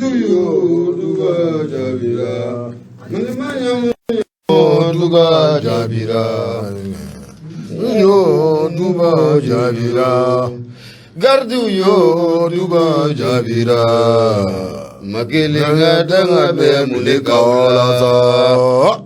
Yo duba jaabira duba jaabira yo duba jaabira garidiw yo duba jaabira ma kelen ka danga bɛ mun de kan la sa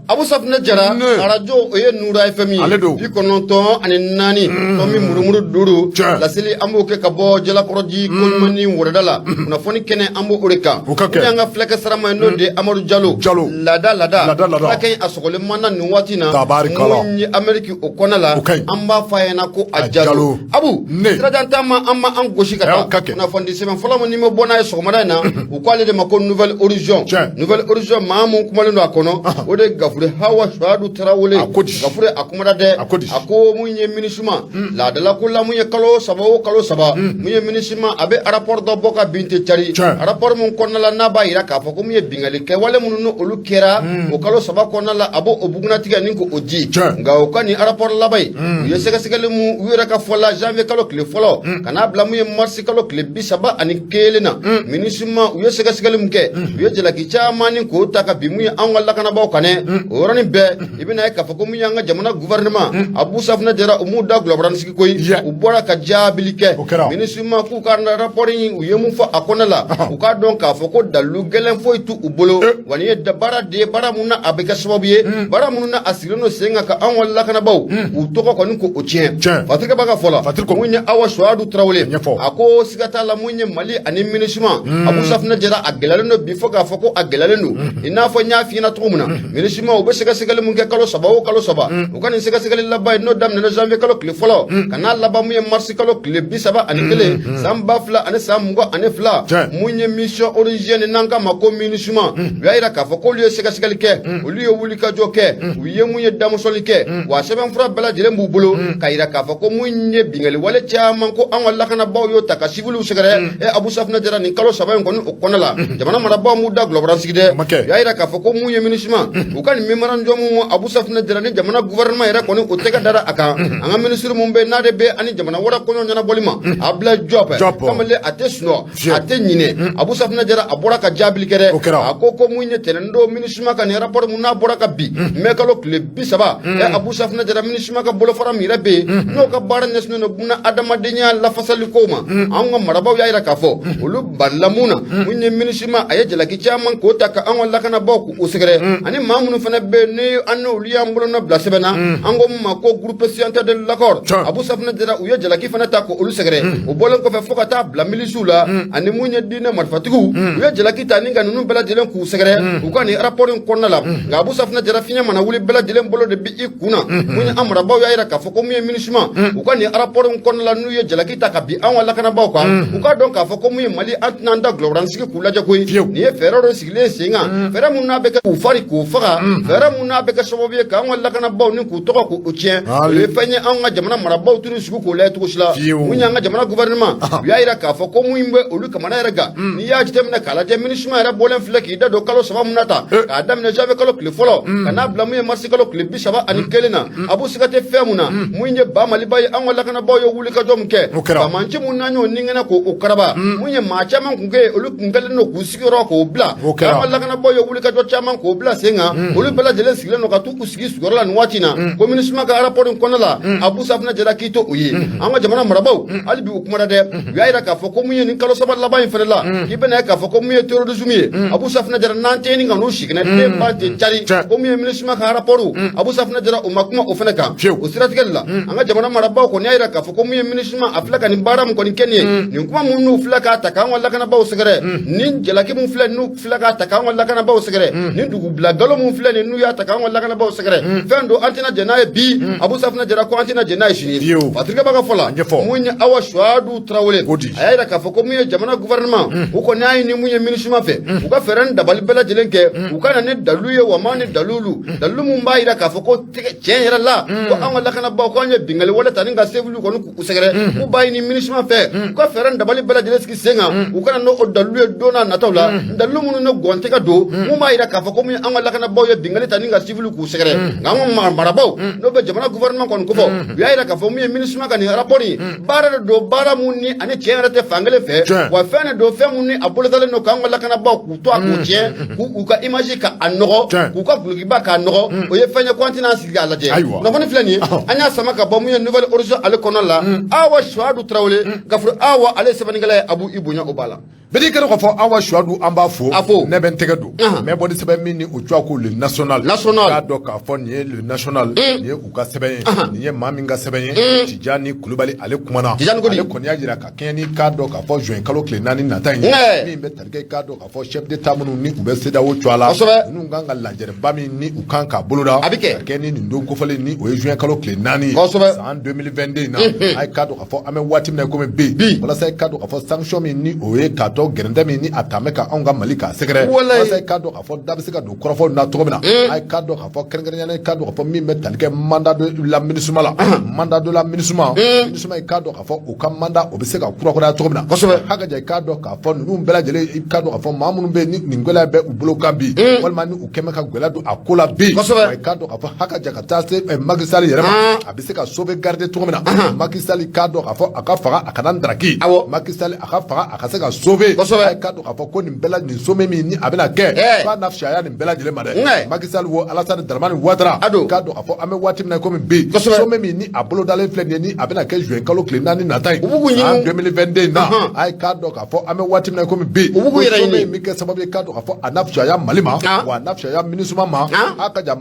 Abu Safunɛ Jara arajo o ye Nura FM ye Ale don. 94 tomi murumuru 5. Laseli an b'o kɛ ka bɔ Jalakɔrɔji koɲumanni wɛrɛda la, kunnafoni kɛnɛ an b'o de kan. O ka kɛ. Min y'an ka filɛkɛ sarama ye, n'o de ye Amadu Jalo. Jalo. Laada laada. Laada laada. Fulakɛ in a sɔgɔlen man na nin waati in na. Tabarikala. Mun ye Ameriki o kɔnɔ la. O ka ɲi. An b'a fɔ a ɲɛna ko a A Jalo. Jalo. Abu. Ne. Sirajan taama an ma an gosi ka taa. O ka kɛ. Kunnafoni sɛbɛn fɔlɔ min ni bɛ bɔ n'a ye sɔgɔmada in na, u ko ale de ma ko Nouvelle Horizon. Nouvelle Horizon, maa mun kumalen don a kɔnɔ, o de ye Gafure Hawa Suadu Tarawele. A ko di? Gafure a kumana dɛ. A ko di? A ko mun ye MINUSMA laadala ko la, mun ye kalo saba o kalo saba, mun ye MINUSMA a bɛ rapport dɔ bɔ ka bin tɛ cari. Rapport mun kɔnɔna la n'a b'a yira k'a fɔ ko mun ye binkanni kɛwale minnu ni olu kɛra o kalo 3 kɔnɔna la, a b'o o bugunnatigɛ ni k'o di. Nka o ka nin rapport laban in, u ye sɛgɛsɛgɛli mun u yɛrɛ ka fɔ la, janvier kalo tile fɔlɔ ka n'a bila mun ye mars kalo tile 31 na, MINUSMA u ye sɛgɛsɛgɛli mun kɛ, u ye jalaki caman ni k'o ta ka bin mun ye anw ka lakanabaaw kan dɛ. O yɔrɔnin bɛɛ i bɛna ye k'a fɔ ko mun y'an ka jamana gouvernement, Abu Safunɛ Jara, u m'u da gulɔbaranin sigi koyi. U bɔra ka jaabili kɛ. O kɛra. MINUSMA k'u ka rapport in, u ye mun fɔ a kɔnɔ la, u k'a dɔn k'a fɔ ko dalilu gɛlɛn foyi t'u bolo. Wa nin ye baara de ye, baara mun na a bɛ kɛ sababu ye, baara minnu na a sigilen don sen kan ka anw ka lakanabaaw u tɔgɔ kɔni k'o tiɲɛ. Fatiri b'a ka fɔ la. Fatiri ko. Mun ye Awa Suadu Tarawele. Ɲɛfɔ. A ko siga t'a la, mun ye Mali ani MINUSMA, Abu Safunɛ Jara, a gɛlɛyalen don bi fo k'a fɔ ko a gɛlɛyalen don. I n'a fɔ n y'a f'i ɲɛna cogo min na, MINUSMA u bɛ sɛgɛsɛgɛli mun kɛ kalo 3 o kalo 3, u ka nin sɛgɛsɛgɛli laban ye n'o daminɛna janvier kalo tile fɔlɔ ka n'a laban mun ye mars kalo tile 31 san 2022, mun ye mission onusienne n'an k'a ma ko MINUSMA, u y'a yira k'a fɔ k'olu ye sɛgɛsɛgɛli kɛ, olu ye wulikajɔ kɛ, u ye mun ye damusɔli kɛ, wa sɛbɛnfura bɛɛ lajɛlen b'u bolo ka yira k'a fɔ ko mun ye binkanni wale caman ko an ka lakanabaaw y'o ta ka siviliw sɛgɛrɛ. E Abu Safunɛ Jara, nin kalo 3 in kɔni o kɔnɔ la, jamana marabaaw m'u da gulɔbara sigi dɛ. O ma kɛ. U y'a yira k'a fɔ ko mun ye MINUSMA u ka nin mémorandum Abu Safunɛ Jara ni jamana gouvernement yɛrɛ kɔni o tɛgɛ dara a kan, an ka ministre mun bɛ n'ale bɛ ani jamana wɛrɛ kɔɲɔ ɲɛnabɔli ma, Abdoulaye Diop. Diop. Kamalen a tɛ sunɔgɔ, a tɛ ɲinɛ. Abu Safunɛ Jara a bɔra ka jaabili kɛ dɛ. O kɛra. A ko ko mun ye tɛnɛn don MINUSMA ka nin rapport mun n'a bɔra ka bi mai kalo tile 30, ɛ Abu Safunɛ Jara, MINUSMA ka bolofara min yɛrɛ bɛ yen n'o ka baara ɲɛsinnen don buna adamadenya lafasali kow ma, anw ka marabaaw y'a yira k'a fɔ olu balila mun na. Mun ye MINUSMA a ye jalaki caman k'o ta ka anw ka lakanabaaw k'u sɛgɛrɛ, ani maa minnu fana bɛ yen ni an n'olu y'an bolonɔ bila sɛbɛn na, an ko mun ma ko groupe signataire de l'accord, Abu Safunɛ Jara, u ye jalaki fana ta k'olu sɛgɛrɛ. O bɔlen kɔfɛ, fo ka taa bila milisiw la ani mun ye diinɛ marifatigiw, u ye jalaki ta ni ka ninnu bɛɛ lajɛlen k'u sɛgɛrɛ u ka nin rapport in kɔnɔna la. Nka Abu Safunɛ Jara, fiɲɛ mana wuli bɛɛ lajɛlen bolo de bi i kun na. Mun ye an marabaaw y'a yira k'a fɔ ko mun ye MINUSMA u ka nin rapport in kɔnɔna la n'u ye jalaki ta ka bin anw ka lakanabaaw kan, u k'a dɔn k'a fɔ ko mun ye Mali, an tɛna an da gulɔbaranin sigi k'u lajɛ koyi. Nin ye fɛɛrɛ dɔ sigilen sen kan, fɛɛrɛ mun n'a bɛ kɛ k'u fari k'u faga, fɛɛrɛ mun n'a bɛ kɛ sababu ye k'an ka lakanabaaw ni k'u tɔgɔ k'u tiɲɛ. O ye fɛn ye anw ka jamana marabaaw tɛn'u sigi k'o lajɛ cogo si la. Mun y'an ka jamana gouvernement, u y'a yira k'a fɔ ko mun bɛ olu kamana yɛrɛ gan, n'i y'a jateminɛ k'a lajɛ, MINUSMA yɛrɛ bɔlen filɛ k'i da don kalo 3 mun na ta k'a daminɛ janvier kalo tile fɔlɔ ka n'a bila mun ye mars kalo tile 31 na, Abu, siga tɛ fɛn mun na, mun ye ba Maliba ye, an ka lakanabaaw ye wulikajɔ mun kɛ, banbaanci mun n'an y'o ninkɛnɛ k'o karaba, mun ye maa caman kun kɛ, olu kun kɛlen don k'u sigiyɔrɔ k'o bila, an ka lakanabaaw ye wulikajɔ caman k'o bila sen kan, olu bɛɛ lajɛlen sigilen don ka t'u sigi sigiyɔrɔ la nin waati in na. Ko MINUSMA ka rapport in kɔnɔna la, Abu Safunɛ Jara k'i to o ye, an ka jamana marabaaw hali bi u kumana dɛ. U y'a yira k'a fɔ ko mun ye nin kalo 3 laban in fana la, k'i bɛna ye k'a fɔ ko mun ye terrorisme ye, Abu Safunɛ Jara, n'an tɛ ɲini ka n'u siginɛ den ba tɛ cari. Ko mun ye MINUSMA ka rapport, Abu Safunɛ Jara, o ma kuma o fana kan. O siratigɛli la, an ka jamana marabaaw kɔni y'a yira k'a fɔ ko mun ye MINUSMA a filɛ ka nin baara mun kɔni kɛ nin ye, nin kuma mun n'u filɛ k'a ta k'an ka lakanabaaw sɛgɛrɛ, nin jalaki mun filɛ n'u filɛ k'a ta k'an ka lakanabaaw sɛgɛrɛ, nin dugubila galo mun filɛ nin n'u y'a ta k'an ka lakanabaaw sɛgɛrɛ, fɛn don an tɛna jɛn n'a ye bi. Abu Safunɛ Jara ko an tɛna jɛn n'a ye sini. Patrick b'a ka fɔ la, mun ye Awa Suadu Tarawele, a y'a yira k'a fɔ ko mun ye jamana gouvernement, u kɔni y'a ɲini mun ye MINUSMA fɛ, u ka fɛɛrɛ ni dabali bɛɛ lajɛlen kɛ, u ka na ni dalilu ye, wa maa ni dalilu dalilu mun b'a yira k'a fɔ ko tiɲɛ yɛrɛ la ko an ka lakanabaaw ko an ye binkanni wale ta ni ka siviliw kɔni k'u sɛgɛrɛ. K'u b'a ɲini MINUSMA fɛ, u ka fɛɛrɛ ni dabali bɛɛ lajɛlen sigi sen kan, u ka na n'o dalilu ye don n'a nataw la, dalilu minnu ne gɔntigɛ don, mun b'a jira k'a fɔ ko min an ka lakanabaaw ye binkanni ta ni ka civil k'u sɛgɛrɛ. Nka an ka marabaaw, n'o bɛ jamana gouvernement kɔni kofɔ, u y'a jira k'a fɔ min ye MINUSMA ka nin rapport in, baara de don, baara mun ni ani tiɲɛ yɛrɛ tɛ fankelen fɛ, wa fɛn de don, fɛn mun ni a bolodalen don k'an ka lakanabaaw k'u to a k'u tiɲɛ, k'u ka image ka a nɔgɔ, k'u ka dulokiba k'a nɔgɔ. O ye fɛn ye ko an tɛna an sigi k'a lajɛ. Kunnafoni filɛ nin ye, an y'a sama ka bɔ mun ye Nouvel Horizon ale kɔnɔ la. Awa Suwadu Tarawele Gafuru, awa ale ye sɛbɛnnikɛla ye, Abu i bonya o b'a la. Bɛɛ kɛra k'a fɔ Awa Suwadu, an b'a fo. A fo. Ne bɛ n tɛgɛ don n bɛ bɔ ni sɛbɛn min ni o tɔgɔ ko Le National. National. K'a dɔn k'a fɔ nin ye Le National, nin ye u ka sɛbɛn ye, nin ye maa min ka sɛbɛn ye, Tijani Kulubali, ale kumana. Tijani ko di? Ale kɔni y'a jira ka kɛɲɛ ni k'a dɔn k'a fɔ juin kalo tile 4 nata in ye, min bɛ tali kɛ k'a dɔn k'a fɔ chef d'État minnu ni u bɛ CEDEAO cogoya la, ninnu kan ka lajɛrɛba min ni u kan k'a boloda, A bɛ kɛ. ka kɛ ni nin don kofɔlen ni o ye juin kalo tile 4 ye, san 2022 in na. A ye k'a dɔn k'a fɔ an bɛ waati min na komi bi, walasa i k'a dɔn k'a fɔ sanction min ni o ye k'a tɔ gɛrɛntɛ min ni a taamen ka anw ka Mali k'a sɛgɛrɛ, walasa i k'a dɔn k'a fɔ da bɛ se ka don kɔrɔfɔw na cogo min na. A ye k'a dɔn k'a fɔ kɛrɛnkɛrɛnnenya la, i k'a dɔn k'a fɔ min bɛ tali kɛ mandat de la MINUSMA la, mandat de la MINUSMA, MINUSMA, i k'a dɔn k'a fɔ u ka mandat o bɛ se ka kurakuraya cogo min na. Hakaja, i k'a dɔn k'a fɔ ninnu bɛɛ lajɛlen, i k'a dɔn k'a fɔ maa minnu bɛ yen ni nin gɛlɛya bɛ u bolo kan bi, walima ni u kɛmɛ ka gɛlɛya don a ko la bi, wa i k'a dɔn k'a fɔ hakaja ka taa se Macky Sall yɛrɛ ma, a bɛ se ka sauvegarder cogo min na. Macky Sall, k'a dɔn k'a fɔ a ka faga a kana daraki, Macky Sall a ka faga a ka se ka sauver. A k'a dɔn k'a fɔ ko nin bɛɛ la, nin sommet min ni a bɛna kɛ, k'a na fisaya nin bɛɛ lajɛlen ma dɛ. Macky Sall wo, Alassane Dramane Ouattara, k'a dɔn k'a fɔ an bɛ waati min na komi bi, sommet min ni a bolodalen filɛ nin ye, ni a bɛna kɛ juin kalo tile 4 nata ye, san 2022 na, a ye k'a dɔn k'a fɔ an bɛ waati min na komi bi, U b'u k'u yɛrɛ sommet in bɛ kɛ sababu ye k'a dɔn k'a fɔ a na fisaya Mali ma, wa a na fisaya MINUSMA ma, a ka jan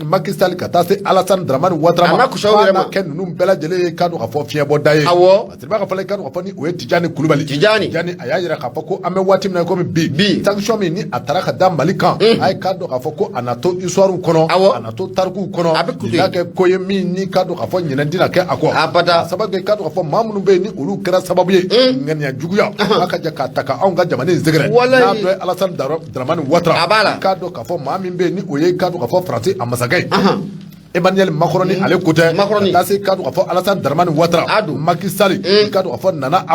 Macky Sall ka taa se Alassane Dramane Ouattara ma, a n'a kɛ ninnu bɛɛ lajɛlen ye k'a dɔn k'a fɔ fiɲɛbɔda ye. Siriba ka fɔ, i k'a dɔn k'a fɔ ni o ye Tijani Kulubali. Tijani. Tijani a y'a jira k'a fɔ ko an bɛ waati min na komi bi, sanction min ni a taara ka da Mali kan, a ye k'a dɔn k'a fɔ ko a na to histoire kɔnɔ, a na to tarikuw kɔnɔ, A bɛ nin n'a kɛ ko ye min ni k'a dɔn k'a fɔ ɲinɛ tɛna kɛ a kɔ. Abada. Sababu kɛ k'a dɔn k'a fɔ maa minnu bɛ yen ni olu kɛra sababu ye ŋaniya juguya a ka jɛ k'a ta ka anw ka jamana in sɛgɛrɛ, n'a dɔ ye Alassane Dramane Ouattara, A b'a la. k'a dɔn k'a fɔ maa min bɛ yen ni o ye k'a dɔn k'a fɔ Faransi a masakɛ ye Emmanuel Macron, ni ale ko tɛ, Macron. Ka taa se k'a dɔn k'a fɔ Alassane Dramane Ouattara, A don. Macky Sall, k'a dɔn k'a fɔ Nana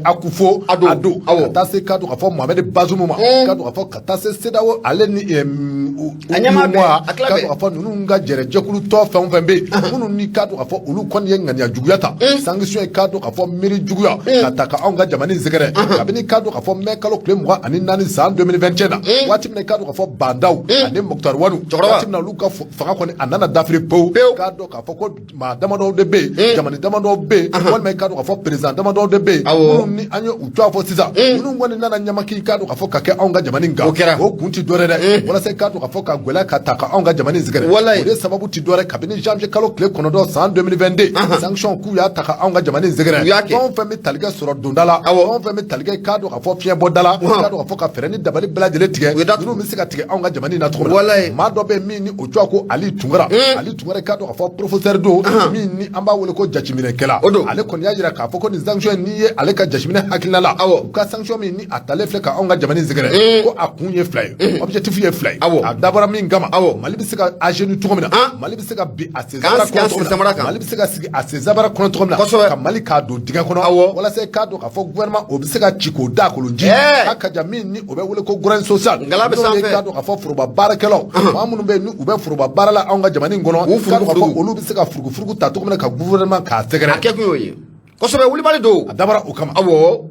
Akufo A don. Addo, ka taa se k'a dɔn k'a fɔ Mohamed Bazoum ma, k'a dɔn k'a fɔ ka taa se CEDEAO ale ni A ɲɛmaa bɛɛ, a tila k'a bɛɛ. dɔn k'a fɔ ninnu ka jɛrɛjɛkulu tɔ fɛn o fɛn bɛ yen, minnu ni k'a dɔn k'a fɔ olu kɔni ye ŋaniya juguya ta, sanction ye k'a dɔn k'a fɔ miiri juguya ka ta ka anw ka jamana in sɛgɛrɛ, kabini k'a dɔn k'a fɔ mai kalo tile 24 san 2021 na, waati min na k'a dɔn k'a fɔ Bah N'Daw ani Moctar Ouane, Cɛkɔrɔba. waati min na olu ka fanga kɔni a nana dafiri pewu, Pewu. k'a dɔn k'a fɔ ko maa damadɔw de bɛ yen, jamana damadɔw bɛ yen, walima k'a dɔn k'a fɔ président damadɔw de bɛ yen, minnu ni an ye u tɔgɔ fɔ sisan, minnu kɔni nana ɲamaki k'a dɔn k'a fɔ ka kɛ anw ka jamana in kan. O kɛra. O kun ti dɔwɛrɛ dɛ, walasa k'a dɔn k'a fɔ ka gɛlɛya ka ta ka anw ka jamana in sɛgɛrɛ. O de sababu ti dɔwɛrɛ, kabini janvier kalo tile 9 san 2022, sanction k'u y'a ta ka anw ka jamana in sɛgɛrɛ, U y'a kɛ. fɛn o fɛn bɛ tali kɛ sɔrɔ donda la, fɛn o fɛn bɛ tali kɛ k'a dɔn k'a fɔ fiɲɛ bɔda la, k'a dɔn k'a fɔ ka fɛɛrɛ ni dabali bɛɛ lajɛlen tigɛ, U ye datugu. ninnu bɛ se ka tigɛ anw ka jamana in na cogo min na. Maa dɔ bɛ yen min ni o tɔgɔ ko Ali Tunkara, Ali Tunkara, k'a dɔn k'a fɔ professeur don min ni an b'a wele ko jateminɛkɛla. O don. Ale kɔni y'a jira k'a fɔ ko nin sanction in, n'i ye ale ka jateminɛ hakilina la, u ka sanction min ni a talen filɛ ka anw ka jamana in sɛgɛrɛ, ko a kun ye fila ye, objectif ye fila ye. A dabɔra min kama, Mali bɛ se ka agir cogo min na, Mali bɛ se ka bin a sen K'an sabara sigi an kɔnɔ cogo sen min samara na, kan. Mali bɛ se ka sigi a sen sabara kɔnɔ cogo min na, ka Mali k'a don dingɛ kɔnɔ, walasa i k'a dɔn k'a fɔ gouvernement o bɛ se ka ci k'o da kolon ji, a ka ja min ni o bɛ wele ko grogne sociale, Ngala bɛ n'o ye sanfɛ. k'a dɔn k'a fɔ foroba baarakɛlaw, maa minnu bɛ yen ni u bɛ foroba baara la anw ka jamana in kɔnɔ, K'u k'a dɔn k'a fɔ furugufurugu. olu bɛ se ka furugufurugu ta cogo min na ka gouvernement k'a A sɛgɛrɛ. kɛ kun y'o ye kosɛbɛ, wulibali don. A dabɔra o kama. Awɔ,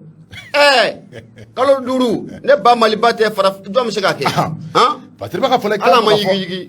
kalo 5, ne ba Maliba tɛ fara, jɔn bɛ se k'a kɛ han? Patiriba ka fɔ la, Ala ma yigiyigi.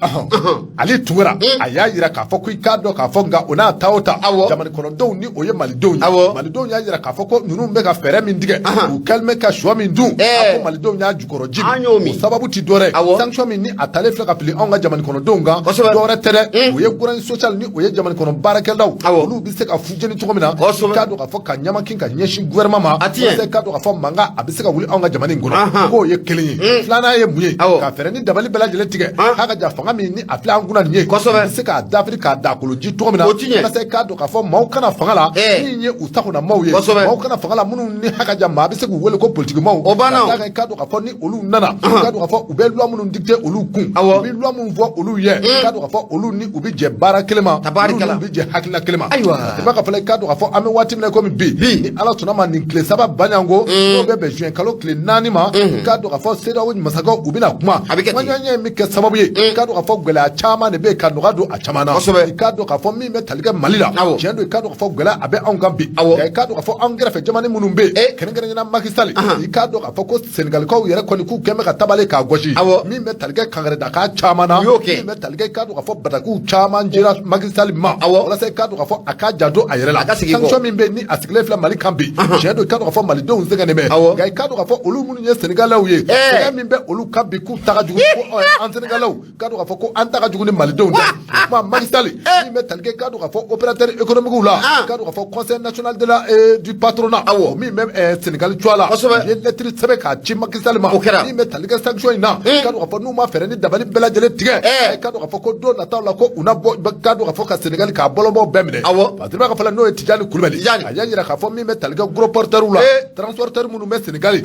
Ale Tunkara a y'a jira k'a fɔ ko i k'a dɔn k'a fɔ nka o n'a ta o ta, jamana kɔnɔdenw ni o ye malidenw ye, malidenw y'a jira k'a fɔ ko ninnu bɛ ka fɛɛrɛ min tigɛ, u kɛlen bɛ ka shɔ min dun, a ko malidenw y'a jukɔrɔ ji An y'o min. O sababu ti dɔwɛrɛ, sanction min ni a talen filɛ ka fili anw ka jamana kɔnɔdenw kan, dɔwɛrɛ tɛ dɛ, o ye grogne sociale ni o ye jamana kɔnɔ baarakɛlaw, olu bɛ se ka fujeni cogo min na, i k'a dɔn k'a fɔ ka ɲamakin ka ɲɛsin gouvernement ma, A ti ɲɛ. walasa i k'a dɔn k'a fɔ mankan a bɛ se ka wuli anw ka jamana in kɔnɔ. K'o ye kelen ye. Filanan ye mun ye? Ka fɛɛrɛ ni dabali dabali bɛɛ lajɛlen tigɛ k'a ka ja fanga min ni a filɛ an kunna nin ye, bɛ se k'a dafiri k'a da koloji cogo min na, O ti ɲɛ. Walasa i k'a dɔn k'a fɔ maaw kana fanga la min ye u sagona maaw ye, maaw kana fanga la minnu ni haka ja maa bɛ se k'u wele ko politiki maaw. O banna. Ka d'a kan i k'a dɔn k'a fɔ ni olu nana, i k'a dɔn k'a fɔ u bɛ loi minnu dicter olu kun, u bɛ loi minnu fɔ olu ye, i k'a dɔn k'a fɔ olu ni u bɛ jɛ baara kelen ma, Tabarikala. olu ni u bɛ jɛ hakilina kelen ma. Ayiwa. I b'a ka fɔ i k'a dɔn k'a fɔ an bɛ waati min na komi bi, ni Ala sɔnna ma, nin tile 3 baɲanko, n'o bɛ bɛn juin kalo tile 4 ma, i k'a dɔn k'a fɔ CEDEAO masakɛw u bɛna kuma. A bɛ kɛ ten. Kumaɲɔgɔnya in bɛ kɛ sababu ye, i k'a dɔn k'a fɔ gɛlɛya caman de bɛ yen ka nɔgɔya don a caman na. I k'a dɔn k'a fɔ min bɛ tali kɛ Mali la, tiɲɛ don, i k'a dɔn k'a fɔ gɛlɛya a bɛ anw kan bi. Nka i k'a dɔn k'a fɔ anw kɛrɛfɛ jamana minnu bɛ yen, kɛrɛnkɛrɛnnenya la Macky Sall, i k'a dɔn k'a fɔ ko Senegalikaw yɛrɛ kɔni k'u kɛn bɛ ka tabale k'a gosi, min bɛ tali kɛ kankaridakan caman na, U y'o kɛ. min bɛ tali kɛ, i k'a dɔn k'a fɔ batakiw caman jira Macky Sall ma, walasa i k'a dɔn k'a fɔ a k'a janto a yɛrɛ la. A ka segin kɔ. Sanction min bɛ yen ni a sigilen filɛ Mali kan bi, tiɲɛ don, i k'a dɔn k'a fɔ Malidenw sɛgɛnnen bɛ. Nka i k'a dɔn k'a fɔ olu minnu ye Senegalɛw ye, sɛgɛn min bɛ olu kan bi, k'u ta ka jugu, ko an Senegalɛw, k'a dɔn k'a fɔ ko an ta ka jugu ni Malidenw tɛ. O kuma Macky Sall, min bɛ tali kɛ, k'a dɔn k'a fɔ opérateur économique la, k'a dɔn k'a fɔ conseil national de la du patronat, min bɛ Sénégal cogoya la, u ye lettre sɛbɛn k'a ci Macky Sall ma. O kɛra. Min bɛ tali kɛ sanction in na, k'a dɔn k'a fɔ n'u ma fɛɛrɛ ni dabali bɛɛ lajɛlen tigɛ, k'a dɔn k'a fɔ ko don nataw la ko u na bɔ, k'a dɔn k'a fɔ ka Sénégal k'a bɔlɔbɔ bɛɛ minɛ. Parce que b'a ka fɔ la, n'o ye Tijani Kulubali, a y'a jira k'a fɔ min bɛ tali kɛ gros porteur la, transporteur minnu bɛ Sénégal,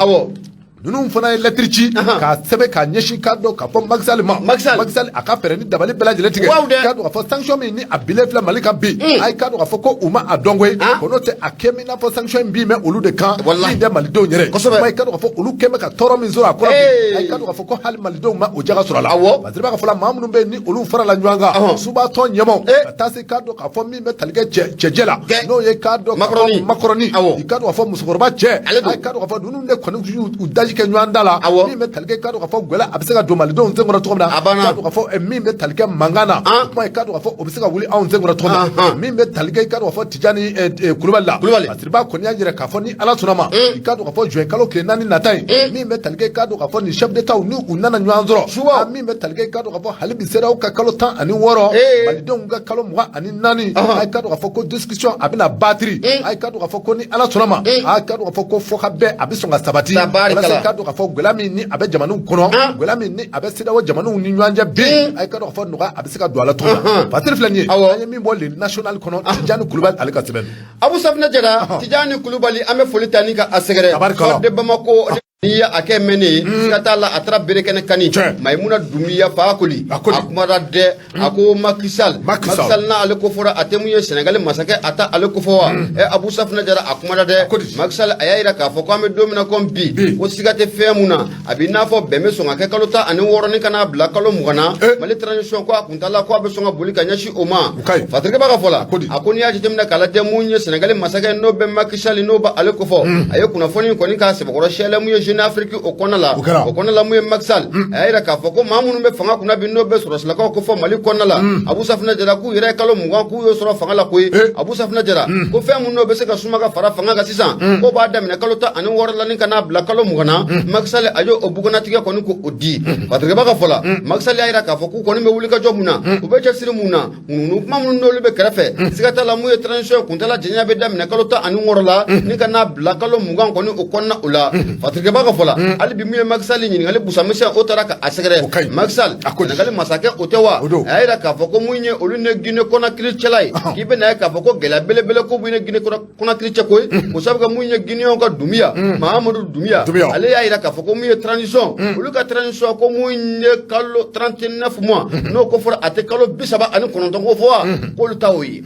ninnu fana ye lettre ci k'a sɛbɛn k'a ɲɛsin, k'a dɔn k'a fɔ Macky Sall ma. Macky Sall. Macky Sall a ka fɛɛrɛ ni dabali bɛɛ lajɛlen tigɛ. Waw dɛ. K'a dɔn k'a fɔ sanction min ni a bilen filɛ Mali kan bi, a ye k'a dɔn k'a fɔ ko u ma a dɔn koyi, ko n'o tɛ a kɛ min n'a fɔ sanction in bin bɛ olu de kan, min tɛ Malidenw yɛrɛ. Kuma i k'a dɔn k'a fɔ olu kɛn bɛ ka tɔɔrɔ min sɔrɔ a kɔnɔ bi, a ye k'a dɔn k'a fɔ ko hali Malidenw ma o jaga sɔrɔ a la. Parce que i b'a ka fɔ la, maa minnu bɛ yen ni olu farala ɲɔgɔn kan, subatɔn ɲɛmaaw, ka taa se k'a dɔn k'a fɔ min bɛ tali kɛ cɛjɛ la, n'o ye k'a dɔn k'a fɔ Makɔrɔni, i k'a dɔn k'a fɔ musokɔrɔba cɛ, Ale don. A ye k'a dɔn k'a fɔ ninnu de kɔni y'u daji kɛ ɲɔgɔn da la, min bɛ tali kɛ, k'a dɔn k'a fɔ gɛlɛya a bɛ se ka don Malidenw sen kɔrɔ cogo min na, A banna. k'a dɔn k'a fɔ min bɛ tali kɛ mankan na, o kuma i k'a dɔn k'a fɔ o bɛ se ka wuli anw sen kɔrɔ cogo min na, min bɛ tali kɛ, i k'a dɔn k'a fɔ Tijani Kulubali la. Kulubali. Basiriba kɔni y'a jira k'a fɔ ni Ala sɔnna ma, i k'a dɔn k'a fɔ juin kalo tile 4 nata in, min bɛ tali kɛ, i k'a dɔn k'a fɔ nin chef d'État ni u nana ɲɔgɔn sɔrɔ, min bɛ tali kɛ, i k'a dɔn k'a fɔ hali bi CEDEAO ka kalo 16, Malidenw ka kalo 24, a ye k'a dɔn k'a fɔ ko discussion a bɛna batiri, a ye k'a dɔn k'a fɔ ko ni Ala sɔnna ma, a ye k'a dɔn k'a fɔ ko fɔ ka bɛn a bɛ sɔn ka sabati, Tabarikala. walasa i k'a dɔn k'a fɔ gɛlɛya min ni a bɛ jamanaw kɔnɔ, gɛlɛya min ni a bɛ CEDEAO jamanaw ni ɲɔgɔn cɛ bi, a ye k'a dɔn k'a fɔ nɔgɔya a bɛ se ka don a la cogo min na. Patiri filɛ nin ye, an ye min bɔ le national kɔnɔ, Tijani Kulubali ale ka sɛbɛn don. Abu Safinɛ Jara, Tijani Kulubali, an bɛ foli ta ni ka a sɛgɛrɛ. Tabarikala. Soir de Bamako, n'i ye a kɛ mɛn ye, siga t'a la, a taara bere kɛnɛ kani. Mayimuna Dunbiya Fakoli, A koli. a kumara dɛ, a ko Macky Sall, Macky Sall. Macky Sall n'ale ko fɔra, a tɛ mun ye Sénégal masakɛ, a ta ale ko fɔ wa? Abu Safinɛ Jara, a kumara dɛ. Kodi. Macky Sall a y'a jira k'a fɔ ko an bɛ don min na komi bi, ko siga tɛ fɛn mun na, a b'i n'a fɔ bɛn bɛ sɔn ka kɛ kalo 16 ni ka n'a bila kalo 20 na. Mali transition ko a kuntala ko a bɛ sɔn ka boli ka ɲɛsin o ma. O ka ɲi. Fatirikɛ b'a ka fɔ la, Kodi. a ko n'i y'a jateminɛ k'a lajɛ, mun ye Sénégal masakɛ n'o bɛ Macky Sall n'o b'ale ko fɔ, a ye kunnafoni kɔni k'a sɛbɛkɔrɔ siyɛlɛ mun ye Jeune Afrique o kɔnɔna la. O kɛra. O kɔnɔna la, mun ye Macky Sall, a y'a jira k'a fɔ ko maa minnu bɛ fanga kunna bi n'o bɛ sɔrɔsilakaw ko fɔ Mali kɔnɔna la, Abu Safinɛ Jara, k'u yɛrɛ ye kalo 20 k'u y'o sɔrɔ fanga la koyi. Abu Safinɛ Jara ko fɛn mun n'o bɛ se ka suma ka fara fanga kan sisan, k'o b'a daminɛ kalo 16 la ni ka n'a bila kalo 20 na. Macky Sall a y'o bugunnatigɛ kɔni k'o di. Fatirikɛba ka fɔ la, Macky Sall y'a jira k'a fɔ k'u kɔni bɛ wuli ka jɔ mun na, u bɛ cɛsiri mun na, munumunu kuma minnu n'olu bɛ kɛrɛfɛ, siga t'a la, mun ye transition kuntala janya bɛ daminɛ kalo 16 la ni ka n'a bila kalo 20 kɔni o kɔnɔna o la. Fatirikɛba ka fɔ la, hali bi mun ye Macky Sall ɲininkali busamisɛn o taara ka a sɛgɛrɛ. O ka ɲi. Macky Sall, A ko di. Sénégal masakɛ o tɛ wa? O don. A y'a jira k'a fɔ ko mun ye olu ni Guinée Conakry cɛla ye, k'i bɛ na ye k'a fɔ ko gɛlɛya belebele ko b'u ni Guinée Conakry cɛ koyi, o sabu kɛ mun ye Guinéenw ka Dunbiya, Mahamadu Dunbiya, Dunbiya. ale y'a jira k'a fɔ ko mun ye transition, olu ka transition ko mun ye kalo 39 mois n'o ko fɔra, a tɛ kalo 39 ko fɔ wa, k'olu ta o ye.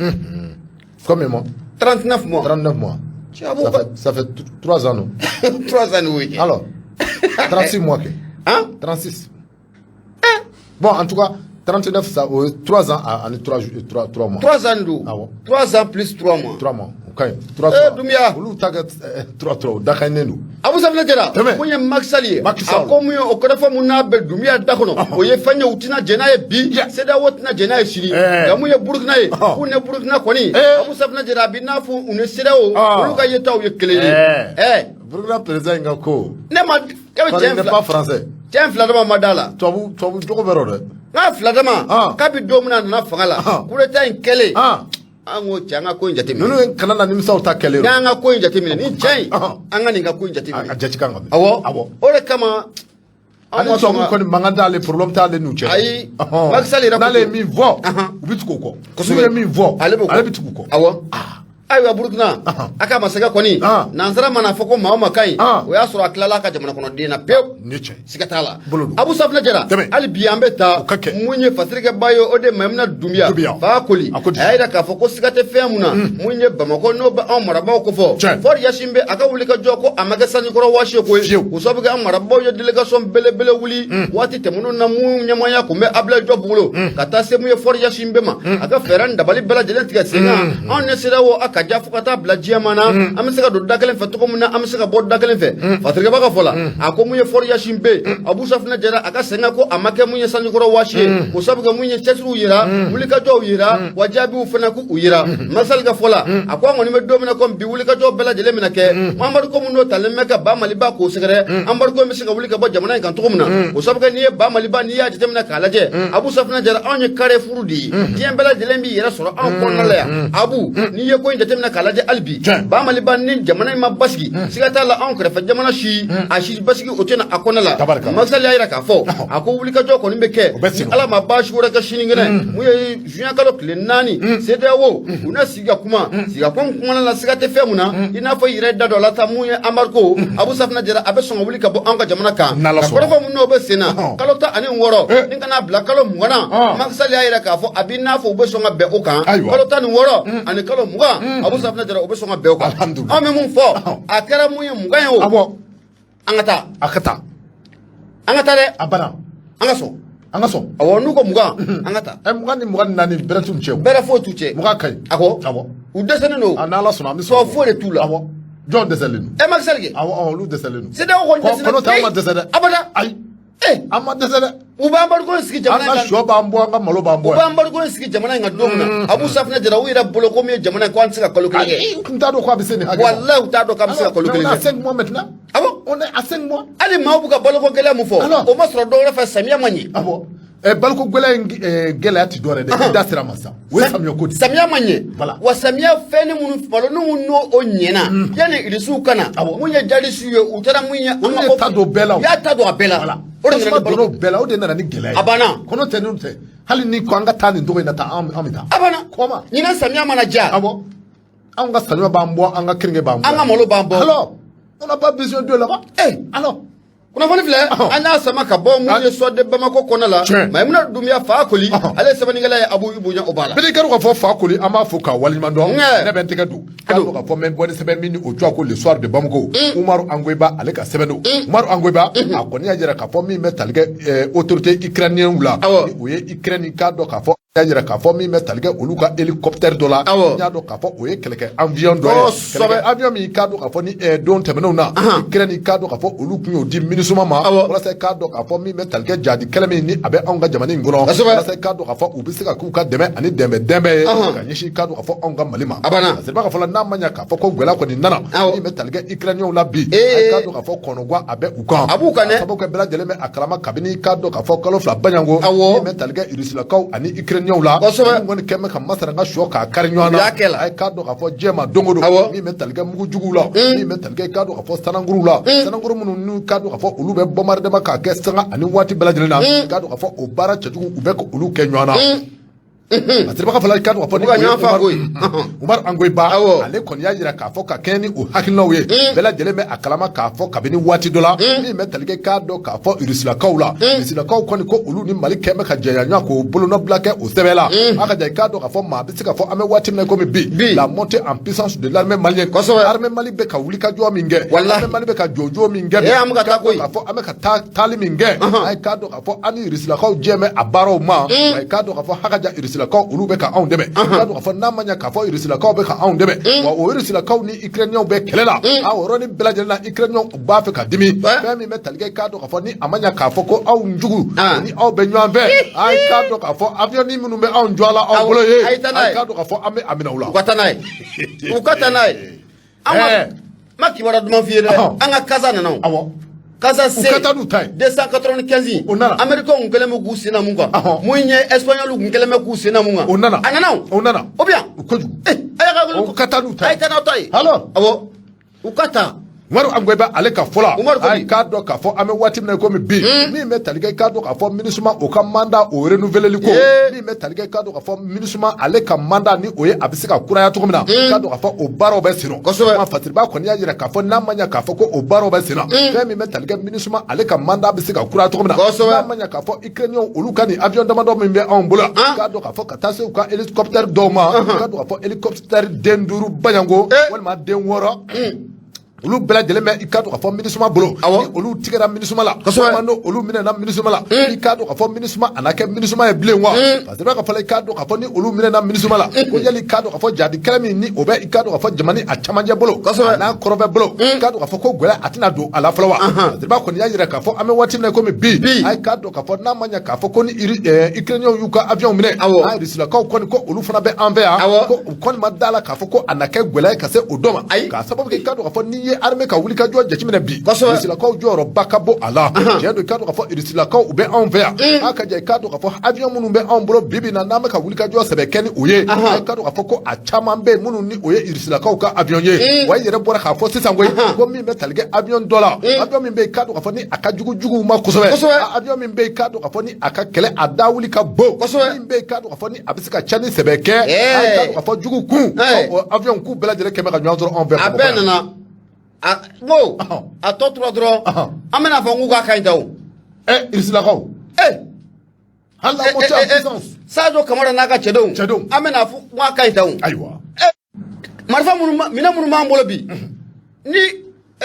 Combien mois? 39 mois. 39 mois. Tiens, bon, Ça bah. fait, ça fait 3 ans, non? 3 ans, oui. Alors, 36 mois. Que? Hein? 36. Bon, en tout cas, 39, ça, 3 ans à 3, 3, 3 mois. 3 ans, d'où? Ah bon. 3 ans plus 3 mois. 3 mois. Ok. 3, Eh, 3. Doumbia. Olu ta kɛ 3, 3, o dakaɲinen don. Abu Safinɛ Jara, Tɛmɛ. mun ye Macky Sall ye, Macky Sall. a ko mun ye o kɔrɔfɔ mun n'a bɛ Dunbiya da kɔnɔ, o ye fɛn ye u tɛna jɛn n'a ye bi, CEDEAO tɛna jɛn n'a ye sini. Nka mun ye Burukina ye, k'u ni Burukina kɔni, Abu Safinɛ Jara, a b'i n'a fɔ u ni CEDEAO olu ka yetaw ye kelen ye. Burukina président in ka ko. Ne ma e bɛ Parce qu'il cɛ n'est fila pas français. Cɛ fila dama ma da la. Tubabu jogo bɛ rɔ dɛ. N'a fila dama, kabi don min na a nana fanga la, coup d'état in kɛlen, an ko cɛ, an ka ko in jateminɛ. Ninnu kana na nimisaw ta kɛlen. N'an ka ko in jateminɛ, ni cɛ in, an ka nin ka ko in jateminɛ. A jate kan ka minɛ. Awɔ. Awɔ. O de kama Ani tubabu kɔni mankan t'ale, problème t'ale n'u cɛ. Ayi, Macky Sall yɛrɛ n'ale ye min fɔ, u bɛ tugu o kɔ. N'u ye min fɔ, ale bɛ tugu o kɔ. Awɔ. Ayiwa, Burukina a ka masakɛ kɔni, nansara mana fɔ ko maa o maa ka ɲi, o y'a sɔrɔ a tilala a ka jamana kɔnɔden na pewu, siga t'a la. Abu Safunɛ Jara, hali bi an bɛ taa mun ye fasirikɛba ye, o de Mayimuna Dunbiya Fakoli, a y'a jira k'a fɔ ko siga tɛ fɛn mun na, mun ye Bamakɔ n'o bɛ anw marabaaw kofɔ, Faure Gnassingbé a ka wuli ka jɔ ko a ma kɛ sanjikɔrɔ wɔsi ye koyi, k'o sababu kɛ an marabaaw ye délégation belebele wuli waati tɛmɛnenw na, mun ɲɛmaaya tun bɛ Abdoulaye Diop bolo, ka taa se mun ye Faure Gnassingbé ma, a ka fɛɛrɛ ni dabali bɛɛ lajɛlen tigɛ sen kan. Anw ne CEDEAO a ka ja fo ka taa bila diɲɛ ma na, an bɛ se ka don da kelen fɛ cogo min na, an bɛ se ka bɔ da kelen fɛ. Fasirikɛba ka fɔ la, a ko mun ye Faure Gnassingbé, Abu Safunɛ Jara, a ka sen kan ko a ma kɛ mun ye sanjikɔrɔ wɔsi ye, k'o sababu kɛ mun ye cɛsiriw yira, wulikajɔw yira, wa jaabiw fana k'u yira. Macky Sall ka fɔ la, a ko an kɔni bɛ don min na komi bi, wulikajɔ bɛɛ lajɛlen bɛna kɛ embargo min n'o talen bɛ ka ba Maliba k'o sɛgɛrɛ, embargo bɛ se ka wuli ka bɔ jamana in kan cogo min na, o sababu kɛ n'i ye ba Maliba, n'i y'a jateminɛ k'a lajɛ, Abu Safunɛ Jara, anw ye carrefour de ye, diɲɛ bɛɛ lajɛlen b'i yɛrɛ sɔrɔ anw kɔnɔna la yan. Abu, n'i ye ko in jateminɛ k'a lajɛ hali bi, ba Maliba ni jamana in ma basigi, siga t'a la anw kɛrɛfɛ jamana si a si basigi o tɛna a kɔnɔna la. Macky Sall y'a jira k'a fɔ a ko wulikajɔ kɔni bɛ kɛ, ni Ala ma baasi wɛrɛ kɛ, sinikɛnɛ mun ye juin kalo tile 4, CEDEAO u na sigi ka kuma, sigi ka kuma kumana la, siga tɛ fɛn mun na, i n'a fɔ i yɛrɛ da dɔ la ta mun ye embargo, Abu Safunɛ Jara, a bɛ sɔn ka wuli ka bɔ anw ka jamana kan. Ka kɔrɔfɔ mun n'o bɛ sen na, kalo 16 ni ka n'a bila kalo 20 na, Macky Sall y'a jira k'a fɔ a b'i n'a fɔ u bɛ sɔn ka bɛn o kan, kalo 16 ani kalo 20, Abu Safunɛ Jara, u bɛ sɔn ka bɛn o kan. Anw bɛ mun fɔ, a kɛra mun ye 20 ye o, an ka taa. A ka taa. An ka taa dɛ. A banna. An ka sɔn. An ka sɔn. Awɔ, n'u ko 20, an ka taa. Ɛ, 20 ni 24, bɛrɛ t'u cɛ o. Bɛrɛ foyi t'u cɛ. 20 ka ɲi. Awɔ. Awɔ. U dɛsɛlen don. A n'Ala sɔnna, an bɛ sɔn. Sɔn foyi de t'u la. Awɔ. Jɔn dɛsɛlen don? Ɛ, Macky Sall kɛ. Awɔ, awɔ, olu dɛsɛlen don. CEDEAO kɔni dɛsɛlen. Kɔnɔ tɛ, an ma dɛsɛ dɛ. Abada. Ayi. Eh. An ma dɛsɛ dɛ. U bɛ embargo in sigi jamana in kan. An ka sɔ b'an bɔ, an ka malo b'an bɔ. U bɛ embargo in sigi jamana in kan don min na, Abu Safunɛ Jara, u yɛrɛ bolo ko min ye jamana in ko an tɛ se ka kalo kelen kɛ. U tun t'a dɔn k'a bɛ se nin hakɛ ma. Walahi, u t'a dɔn k'a bɛ se ka kalo kelen kɛ. On est à 5 mois maintenant. Awɔ. On est à 5 mois. Hali maaw bɛ ka baloko gɛlɛya mun fɔ, o ma sɔrɔ dɔwɛrɛ fɛ, samiya ma ɲɛ. Awɔ. Ɛ, baloko gɛlɛya in gɛlɛya ti dɔwɛrɛ dɛ, i da sera ma sisan, o ye samiyɛ ko de ye. Samiya ma ɲɛ. Voilà. Wa samiya fɛn ni minnu malo ni minnu n'o o ɲɛna, yanni irisiw ka na, mun ye jadisiw ye, u taara mun ye. Olu ye ta don bɛɛ la o. U y'a ta don a bɛɛ la. Voilà. O de nana Tasuma ni baloko donna o bɛɛ la, o de nana ni gɛlɛya ye. A banna. Kɔnɔ tɛ n'o tɛ, hali ni ko an ka taa nin cogo in na tan, an bɛ taa. A banna. Kɔma. Ɲinan samiya mana diya. Awɔ. Anw ka saɲɔ b'an bɔ, an ka keninge b'an bɔ. An ka malo b'an bɔ. Alors, on n'a pas besoin d'eux là-bas. Eh. Alors. Kunnafoni filɛ, an y'a sama ka bɔ mun ye Soir de Bamako kɔnɔ la, Mayimuna Dunbiya Fakoli, ale ye sɛbɛnnikɛla ye, Abu, i bonya o b'a la. Bɛɛ kɛra k'a fɔ Fakoli, an b'a fo k'a waleɲuman dɔn. Ne bɛ n tɛgɛ don k'a dɔn k'a fɔ n bɛ bɔ ni sɛbɛn min ni o tɔgɔ ko Le Soir de Bamako, Umaru Angoyiba ale ka sɛbɛn don. Umaru Angoyiba a kɔni y'a jira k'a fɔ min bɛ tali kɛ autorité ukrainienne la, o ye Ukraine k'a dɔn k'a fɔ y'a jira k'a fɔ min bɛ tali kɛ olu ka hélicoptère dɔ la, n y'a dɔn k'a fɔ o ye kɛlɛkɛ avion dɔ ye, kɛlɛkɛ avion min k'a dɔn k'a fɔ ni don tɛmɛnenw na, Ukraine k'a dɔn k'a fɔ olu tun y'o di MINUSMA ma, walasa k'a dɔn k'a fɔ min bɛ tali kɛ jadi kɛlɛ min ni a bɛ anw ka jamana in kɔnɔ, walasa k'a dɔn k'a fɔ u bɛ se ka k'u ka dɛmɛ ani dɛmɛ dɛmɛ ye ka ɲɛsin k'a dɔn k'a fɔ anw ka Mali ma. A k'a fɔ la n'a ma ɲɛ k'a fɔ ko gɛlɛya kɔni nana min bɛ tali kɛ Ukrainiens la bi, k'a dɔn k'a fɔ kɔnɔguwan a bɛ u kan, a b'u kan dɛ, sabu kɛ bɛɛ lajɛlen bɛ a kalama kabini k'a dɔn k'a fɔ kalo 2 baɲanko min bɛ tali kɛ Rusilakaw ani Ukrainiens la, minnu kɔni kɛn bɛ ka masara ka sɔ k'a kari ɲɔgɔn na, a ye k'a dɔn k'a fɔ diɲɛ ma don o don, min bɛ tali kɛ mugu juguw la, min bɛ tali kɛ k'a dɔn k'a fɔ sanankuruw la, sanankuru minnu n'u k'a dɔn k'a fɔ olu bɛ bombardement k'a kɛ sanga ani waati bɛɛ lajɛlen na, k'a dɔn k'a fɔ o baara cɛjugu u bɛ k'olu kɛ ɲɔgɔn na. A siribaga fana k'a dɔn k'a fɔ ni Umaru Angoyiba ale kɔni y'a jira k'a fɔ ka kɛɲɛ ni o hakilinaw ye, bɛɛ lajɛlen bɛ a kalama k'a fɔ kabini waati dɔ la, min bɛ tali kɛ k'a dɔn k'a fɔ Rusilakaw la, Rusilakaw kɔni ko olu ni Mali kɛn bɛ ka jɛya ɲɔgɔn k'o bolonɔbila kɛ o sɛbɛn la. A ka ja k'a dɔn k'a fɔ maa bɛ se k'a fɔ an bɛ waati min na komi bi, la montée en puissance de l'armée malienne, armée Mali bɛ ka wulikajɔ min kɛ, armée Mali bɛ ka jɔjɔ min kɛ, an bɛ ka taa koyi, k'a fɔ an bɛ ka taa taali min kɛ, a ye k'a dɔn k'a fɔ an ni Rusilakaw jɛ bɛ a baaraw ma, a ye k'a dɔn k'a fɔ hakaja Rusilakaw olu bɛ ka anw dɛmɛ, k'a dɔn k'a fɔ n'a ma ɲɛ k'a fɔ Rusilakaw bɛ ka anw dɛmɛ, wa o Rusilakaw ni Ukrainiens bɛ kɛlɛ la, a o yɔrɔnin bɛɛ lajɛlen na Ukrainiens b'a fɛ ka dimi, fɛn min bɛ tali kɛ k'a dɔn k'a fɔ ni a ma ɲɛ k'a fɔ ko aw jugu ni aw bɛ ɲɔgɔn fɛ, a ye k'a dɔn k'a fɔ avion ni minnu bɛ anw jɔ la aw bolo ye, a ye k'a dɔn k'a fɔ an bɛ a minɛ u la. U ka taa n'a ye, u ka taa n'a ye. An ka ma kibaruya duman f'i ye dɛ, an ka Casa nana o. Awɔ. Casa C U ka taa n'u ta ye. 295. O nana. Américains kun kɛlen bɛ k'u sen da mun kan. Mun ye Espagnol kun kɛlen bɛ k'u sen da mun kan. O nana. A nana o. O nana. O bɛ yan. Kojugu. Eh, a y'a ka U ka taa n'u ta ye. A ye taa n'aw ta ye. Alors. Awɔ. U ka taa. Umaru Angoyiba ale ka fɔ la Umaru ko di? a k'a dɔn k'a fɔ an bɛ waati min na komi bi min bɛ tali kɛ i k'a dɔn k'a fɔ MINUSMA o ka mandat o renouveleli ko min bɛ tali kɛ i k'a dɔn k'a fɔ MINUSMA ale ka mandat ni o ye a bɛ se ka kuraya cogo min na k'a dɔn k'a fɔ o baaraw bɛ sen na Fasiriba kɔni y'a jira k'a fɔ n'a ma ɲɛ k'a fɔ ko o baaraw bɛ sen na fɛn min bɛ tali kɛ MINUSMA ale ka mandat bɛ se ka kuraya cogo min na n'a ma ɲɛ k'a fɔ Ukrainiens olu ka nin avion damadɔ min bɛ anw bolo k'a dɔn k'a fɔ ka taa se u ka hélicoptère dɔw ma k'a dɔn k'a fɔ hélicoptère den 5 baɲanko walima den 6 olu bɛɛ lajɛlen bɛ i k'a dɔn k'a fɔ MINUSMA bolo ni olu tigɛra MINUSMA la walima n'o olu minɛna MINUSMA la i k'a dɔn k'a fɔ MINUSMA a na kɛ MINUSMA ye bilen wa parce que ka fɔ i k'a dɔn k'a fɔ ni olu minɛna MINUSMA la ko yali i k'a dɔn k'a fɔ jadi kɛlɛ min ni o bɛ i k'a dɔn k'a fɔ jamana a camancɛ bolo a n'a kɔrɔnfɛ bolo i k'a dɔn k'a fɔ ko gɛlɛya a tɛna don a la fɔlɔ wa Fasiriba kɔni y'a jira k'a fɔ an bɛ waati min na komi bi a k'a dɔn k'a fɔ n'a ma ɲɛ k'a fɔ ko ni Ukrainiens y'u ka avion minɛ a Rusilakaw kɔni ko olu fana bɛ an fɛ yan ko u kɔni ma da la k'a fɔ ko a na kɛ gɛlɛya ye ka se o dɔ ma k'a sababu kɛ i k'a dɔn k'a fɔ n'i ye armée ka wulikajɔ jateminɛ bi Rusilakaw jɔyɔrɔba ka bon a la tiɲɛ don i k'a dɔn k'a fɔ Rusilakaw u bɛ anw fɛ yan a ka jɛ i k'a dɔn k'a fɔ avion minnu bɛ anw bolo bi bi in na n'an bɛ ka wulikajɔ sɛbɛ kɛ ni u ye a k'a dɔn k'a fɔ ko a caman bɛ yen minnu ni o ye Rusilakaw ka avion ye wa i yɛrɛ bɔra k'a fɔ sisan koyi ko min bɛ tali kɛ avion dɔ la avion min bɛ yen i k'a dɔn k'a fɔ ni a ka jugu juguw ma kosɛbɛ avion min bɛ yen i k'a dɔn k'a fɔ ni a ka kɛlɛ a dawuli ka bon min bɛ yen i k'a dɔn k'a fɔ ni a bɛ se ka cɛnni sɛbɛ kɛ a k'a dɔn k'a fɔ jugu kun avion k'u bɛɛ lajɛlen kɛmɛ ka ɲɔgɔn sɔrɔ anw fɛ a bɛɛ nana a ko a tɔ tora dɔrɔn an bɛna fɔ k'u k'a ka ɲi ta o Rusilakaw hali la montée en puissance Sadio Kamara n'a ka cɛdenw an bɛna fɔ k'a ka ɲi ta o ayiwa marifa minnu minɛn minnu b'an bolo bi ni a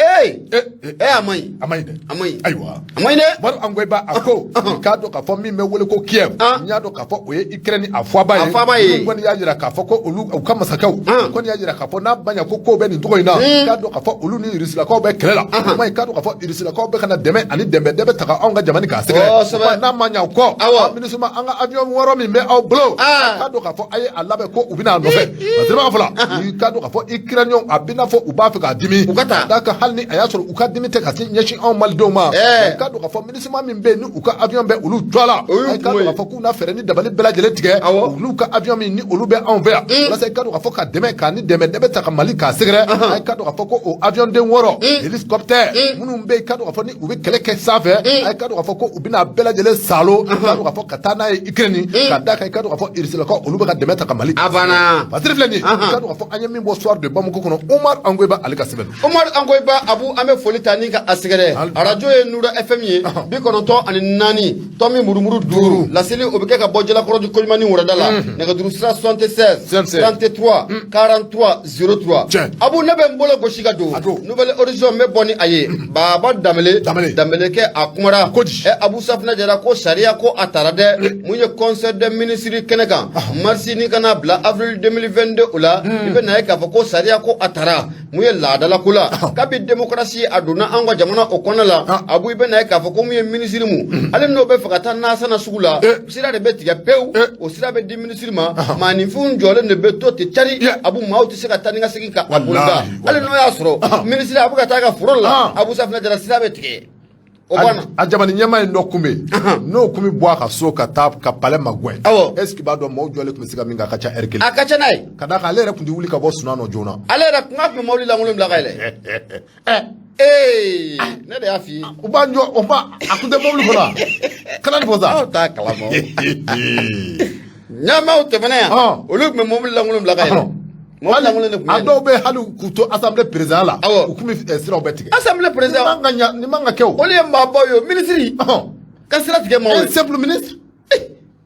man ɲi a man ɲi dɛ a man ɲi ayiwa a man ɲi dɛ Umaru Angoyiba a ko i k'a dɔn k'a fɔ min bɛ wele ko Kiev n y'a dɔn k'a fɔ o ye Ukraine a faaba ye a faaba ye olu kɔni y'a jira k'a fɔ ko olu u ka masakɛw u kɔni y'a jira k'a fɔ n'a ma ɲɛ ko kow bɛ nin cogo in na i k'a dɔn k'a fɔ olu ni Rusilakaw bɛ kɛlɛ la o kuma i k'a dɔn k'a fɔ Rusilakaw bɛ ka na dɛmɛ ani dɛmɛ dɛmɛ ta ka anw ka jamana k'a sɛgɛrɛ n'a ma ɲɛ o kɔ MINUSMA an ka avion 6 min bɛ aw bolo k'a dɔn k'a fɔ a ye a labɛn ko u bɛna a nɔfɛ Fasiriba ka fɔ la i k'a dɔn k'a fɔ Ukrainiens a bɛ n'a fɔ u b'a fɛ k'a dimi u ka taa d'a kan hali ni a y'a sɔrɔ u ka dimi tɛ ka se ɲɛsin anw malidenw ma i k'a dɔn k'a fɔ MINUSMA min bɛ yen ni u ka avion bɛ olu tɔgɔ la i k'a dɔn k'a fɔ k'u na fɛɛrɛ ni dabali bɛɛ lajɛlen tigɛ olu ka avion min ni olu bɛ anw fɛ yan walasa i k'a dɔn k'a fɔ ka dɛmɛ k'a ni dɛmɛ dɛmɛ ta ka Mali k'a sɛgɛrɛ i k'a dɔn k'a fɔ ko o avion den 6 hélicoptère minnu bɛ yen i k'a dɔn k'a fɔ ni u bɛ kɛlɛ kɛ sanfɛ i k'a dɔn k'a fɔ ko u bɛna bɛɛ lajɛlen salo i k'a dɔn k'a fɔ ka taa n'a ye Ukraine ka d'a kan i k'a dɔn k'a fɔ Rusilakaw olu bɛ ka dɛmɛ ta ka Mali a banna Fasiri filɛ nin ye i k'a dɔn k'a fɔ an ye min bɔ soir de Bamako kɔnɔ Umar Angoyiba ale ka sɛbɛn don Umar Angoyiba Abu an bɛ foli ta ni ka a sɛgɛrɛ arajo ye Nura FM ye 94.5 laseli o bɛ kɛ ka bɔ Jalakɔrɔji Koɲumani wurada la nɛgɛjuru sira 76 33 43 03 Abu ne bɛ n bolo gosi ka don Nouvel Horizon n bɛ bɔ ni a ye Baba Danbele Danbele kɛ a kumara Abu Safinɛ Jara ko sariya ko a tara dɛ mun ye conseil des ministres kɛnɛ kan mars ni ka n'a bila avril 2022 o la i bɛ na ye k'a fɔ ko sariya ko a tara mun ye laadala ko la kabi démocratie a donna an ka jamana o kɔnɔ la Abu i bɛ na ye k'a fɔ ko mun ye minisiri mu hali n'o bɛ fɛ ka taa nasan na sugu la sira de bɛ tigɛ pewu o sira bɛ di minisiri ma maaninfinw jɔlen de bɛ to ten cari Abu maaw tɛ se ka taa ni ka segin ka a boloda hali n'o y'a sɔrɔ minisiri a bɛ ka taa a ka foro la Abu Safinɛ Jara sira bɛ tigɛ o banna a jamana ɲɛmaa in dɔ kun bɛ yen n'o kun bɛ bɔ a ka so ka taa ka palais magɛn awɔ est ce que i b'a dɔn maaw jɔlen tun bɛ se ka min kɛ a ka ca heure kelen a ka ca n'a ye ka d'a kan ale yɛrɛ tun tɛ wuli ka bɔ sunɔgɔ nɔ joona ale yɛrɛ kun tun bɛ mobili lankolon bila ka yɛlɛ ee ne de y'a f'i ye u b'a jɔ o b'a a tun tɛ mobili kɔnɔ wa kana nin fɔ sa aw t'a kalama ɲɛmaaw tɛmɛna yan olu tun bɛ mobili lankolon bila ka yɛlɛ mobili lankolon de tun bɛ a dɔw bɛ hali k'u to assemblée président la awɔ u tun bɛ siraw bɛɛ tigɛ assemblée président nin man ka ɲa nin man ka kɛ o olu ye maabaw ye o minisiri ka sira tigɛ maaw ye un simple ministre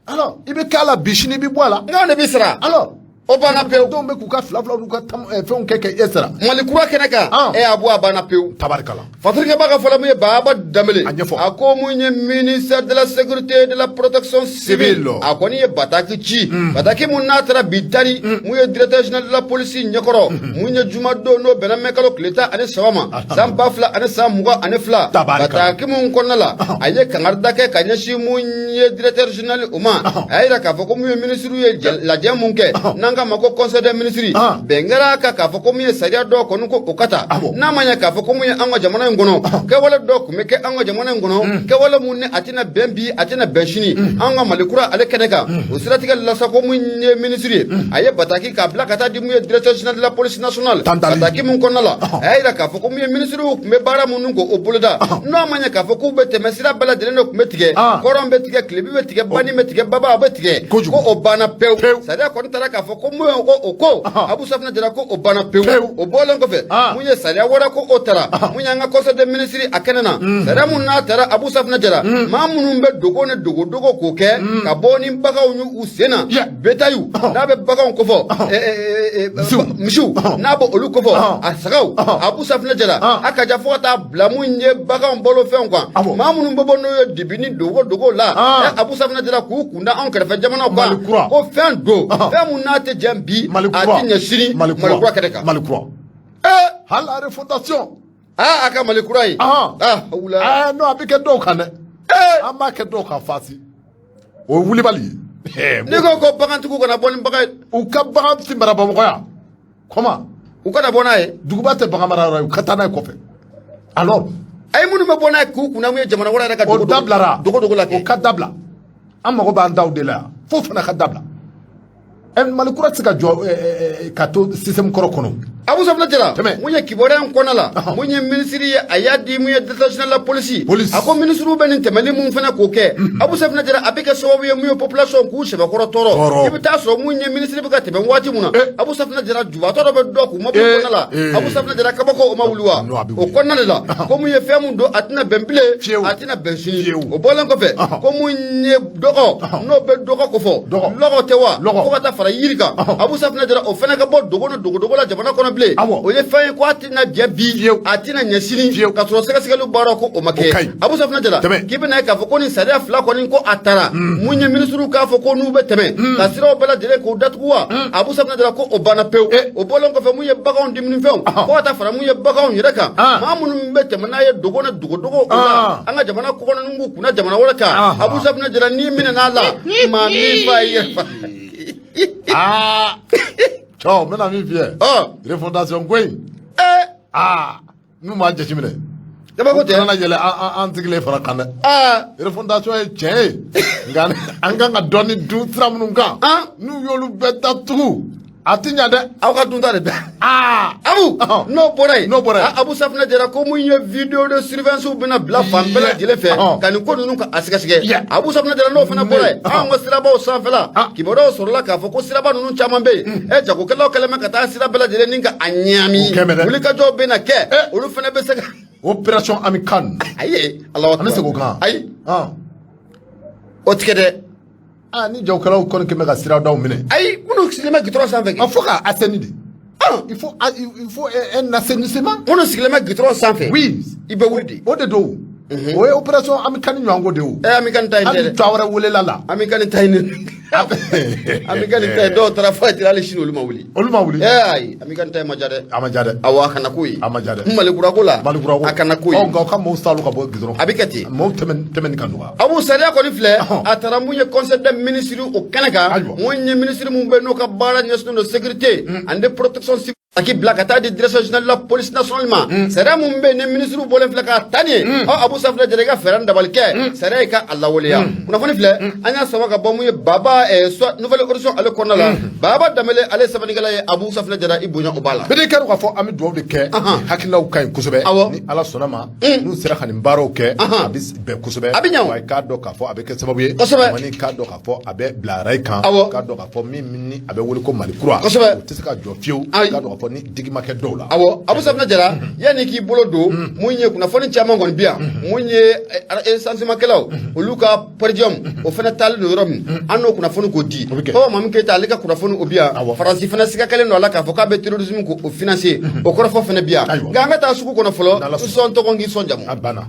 alors i bɛ k'a la bi sini i bɛ bɔ a la nka anw de b'i sara alors o banna pewu dɔw bɛ k'u ka fila fila n'u ka tam fɛnw kɛ k'e sara mali kura kɛnɛ kan e y'a bɔ a banna pewu tabarikala Fatirikɛba ka fɔla mun ye Baba Danbele a ɲɛfɔ a ko mun ye ministère de la sécurité de la protection civile a kɔni ye bataki ci bataki mun n'a taara bi tari mun ye directeur général de la police ɲɛkɔrɔ mun ye jumadon n'o bɛnna mɛ kalo tile 13 ma san 2022 bataki mun kɔnɔna la a ye kangarida kɛ ka ɲɛsin mun ye directeur général o ma a y'a jira k'a fɔ ko mun ye ministre ye lajɛ mun kɛ n'an n'an k'a ma ko conseil des ministres, bɛn kɛra a kan k'a fɔ ko min ye sariya dɔw kɔni ko o ka ta, n'a ma ɲɛ k'a fɔ ko mun ye an ka jamana in kɔnɔ, kɛwale dɔw tun bɛ kɛ an ka jamana in kɔnɔ, kɛwale mun ni a tɛna bɛn bi, a tɛna bɛn sini an ka Mali kura ale kɛnɛ kan. O siratigɛ la sa, ko mun ye minisiri ye, a ye bataki k'a bila ka taa di mun ye directeur général de la police nationale. Bataki mun kɔnɔna la, a y'a jira k'a fɔ ko mun ye minisiriw tun bɛ baara minnu k'o boloda, n'a ma ɲɛ k'a fɔ k'u bɛ tɛmɛ, sira bɛɛ lajɛlen de tun bɛ tigɛ, kɔrɔn bɛ tigɛ, tilebin bɛ tigɛ, bani bɛ tigɛ, baba bɛ tigɛ, ko o banna pewu. Sariya kɔni taara k'a fɔ ko mun ye ko o ko Abu Safinɛ Jara ko o banna pewu. O bɔlen kɔfɛ, mun ye sariya wɛrɛ ko o tara, mun y'an ka conseil des ministres a kɛnɛ na, sariya mun n'a tara Abu Safinɛ Jara, maa minnu bɛ dogo ni dogo dogo k'o kɛ ka bɔ ni baganw ye u sen na, bétail n'a bɛ baganw kofɔ, misiw n'a bɛ olu kofɔ, a sagaw, Abu Safinɛ Jara, a ka ja fo ka taa bila mun ye baganw balofɛnw kan, maa minnu bɛ bɔ n'o ye dibi ni dogo dogo la, Abu Safinɛ Jara, k'u kunda anw kɛrɛfɛ jamanaw kan, ko fɛn don, fɛn mun n'a tɛ jɛn bi, a tɛ ɲɛ sini, Mali kura kɛnɛ kan. Mali kura, hali la refondation. Aa, a ka Mali kura ye. Aa wula, non, a bɛ kɛ dɔw kan dɛ, an b'a kɛ dɔw kan fasi, o ye wulibali ye. N'i ko ko bagantigiw kana bɔ ni bagan ye, u ka bagan ti mara Bamakɔ yan, comment? U kana bɔ n'a ye. Duguba tɛ bagan mara yɔrɔ ye, u ka taa n'a ye kɔfɛ alors. A ye minnu bɛ bɔ n'a ye k'u kunna mun ye jamana wɛrɛ yɛrɛ ka o dabilara dogo dogo la kɛ, o ka dabila. An mago b'an daw de la yan, fo fana ka dabila. Mali kura tɛ se ka jɔ ka to système kɔrɔ kɔnɔ. Abu Safinɛ Jara, mun ye kibaruya in kɔnɔna la, mun ye minisiri ye, a y'a di mun ye directeur général la police, a ko minisiriw bɛ nin tɛmɛli mun fana k'o kɛ, Abu Safinɛ Jara, a bɛ kɛ sababu ye mun ye population k'u sɛbɛkɔrɔ tɔɔrɔ. I bɛ taa sɔrɔ mun ye minisiri bɛ ka tɛmɛ waati mun na, Abu Safinɛ Jara, jubatɔ dɔ bɛ dɔ k'u mobili kɔnɔna la, Abu Safinɛ Jara, kabako o ma wuli wa? O kɔnɔna de la, ko mun ye fɛn mun don, a tɛna bɛn bilen, a tɛna bɛn sini. O bɔlen kɔfɛ, ko mun ye dɔgɔ n'o bɛ dɔgɔ kofɔ, lɔgɔ tɛ wa, fo ka taa fara yiri kan, Abu Safinɛ Jara, o fana ka bɔ dogo ni dogodogo la jamana kɔnɔ bilen. O ye fɛn ye ko a tɛna jɛ bi, a tɛna ɲɛ sini, ka sɔrɔ sɛgɛsɛgɛliw baara ko o ma kɛ. Abu Safinɛ Jara, k'i bɛna ye k'a fɔ ko nin sariya fila kɔni ko a taara, mun ye minisiriw k'a fɔ ko n'u bɛ tɛmɛ ka siraw bɛɛ lajɛlen k'u datugu wa, Abu Safinɛ Jara, ko o banna pewu. O bɔlen kɔfɛ, mun ye baganw dumunifɛnw, fo ka taa fara mun ye baganw yɛrɛ kan, maa minnu bɛ tɛmɛ n'a ye dogo ni dogodogo o la an ka jamana kɔkɔnɔ k'u kunna jamana wɛrɛ kan, Abu Safinɛ Jara, n'i minɛn'a la, maa min b'a yɛrɛ fa. Aa cɛw, n bɛna min f'i ye, refondation ko in, aa, n'u m'a jateminɛ, kabako tɛ, kana yɛlɛ an sigilen fara kan dɛ. Refondation ye tiɲɛ ye, nka an kan ka dɔɔni dun sira minnu kan, n'u y'olu bɛɛ datugu, a ti ɲa dɛ. Aw ka dunta de bɛɛ. Abu, n'o bɔra yen, Abu Safinɛ Jara, ko mun ye vidéo de surveillance bɛna bila fan bɛɛ lajɛlen fɛ ka nin ko ninnu ka a sɛgɛsɛgɛ. Abu Safinɛ Jara, n'o fana bɔra yen, anw ka sirabaw sanfɛla, kibaruyaw sɔrɔla k'a fɔ ko siraba ninnu caman bɛ yen, jagokɛlaw kɛlen bɛ ka taa sira bɛɛ lajɛlen ni ka a ɲaami. Wulikajɔw bɛna kɛ, olu fana bɛ se ka opération Amikan. Ayi, Alahu. An bɛ segin o kan. Ayi, o tigɛ dɛ. Aa, ni jagokɛlaw kɔni kɛn bɛ ka siradaw minɛ. Ayi, minnu sigilen bɛ goudron sanfɛ. A fo ka assainir de. Il faut un assainissement. Minnu sigilen bɛ goudron sanfɛ. Oui. I bɛ wuli de. O de don. O ye opération Amikan ɲɔgɔnko de ye o. Amikan ta in tɛ dɛ. Hali Traoré welela la. Amikan ta in Amikan ta in, dɔw taara fo a hali sini olu ma wuli. Olu ma wuli. Ayi, Amikan ta in ma diya dɛ. A ma diya dɛ. Awɔ, a kana k'o ye. A ma diya dɛ. Mali kura ko la. Mali kura ko. A kana k'o ye. Ɔ, nka o ka maaw salu ka bɔ goudron. A bɛ kɛ ten. Maaw tɛmɛni ka nɔgɔya. Abu, sariya kɔni filɛ, a taara mun ye conseil des ministres o kɛnɛ kan, mun ye ministre mun bɛ n'o ka baara ɲɛsinnen don sécurité ani protection civile, a k'i bila ka taa di direction générale de la police nationale ma. Sariya mun bɛ yen ni ministre bɔlen filɛ k'a ta nin ye, ɔ, Abu Safinɛ Jara, i ka fɛɛrɛ ni dabali kɛ, sariya yi ka a lawaleya. Kunnafoni filɛ, an y'a sama ka bɔ mun ye Baba Nouvelle Horizon ale kɔnɔna la, Baba Danbele ale ye sɛbɛnnikɛla ye. Abu Safinɛ Jara, i bonya o b'a la. Bɛɛ kɛra k'a fɔ an bɛ dugawu de kɛ, hakililaw ka ɲi kosɛbɛ. Ni Ala sɔnna ma, n'u sera ka nin baaraw kɛ, a bɛ bɛn kosɛbɛ. A bɛ ɲɛ o. Wa i k'a dɔn k'a fɔ a bɛ kɛ sababu ye. Ni k'a dɔn k'a fɔ a bɛ bila arayi kan. K'a dɔn k'a fɔ min ni a bɛ wele ko Mali kura. O tɛ se ka jɔ fiyewu. K'a dɔn k'a fɔ ni digi ma kɛ dɔw la. Awɔ, Abu Safinɛ Jara, yanni k'i bolo don mun ye kunnafoni caman kɔni bi yan, mun ye recensement olu ka per diem o fana taalen don yɔrɔ min, an n'o kunnafoni k'o di. Papa Mamu Keyita, ale ka kunnafoni o bi yan. Faransi fana siga kɛlen don a la k'a fɔ k'a bɛ terrorisme k'o financer, o kɔrɔfɔ fana bi yan. Nka an ka taa sugu kɔnɔ fɔlɔ, n sɔn tɔgɔ, n k'i sɔn jamu. A banna.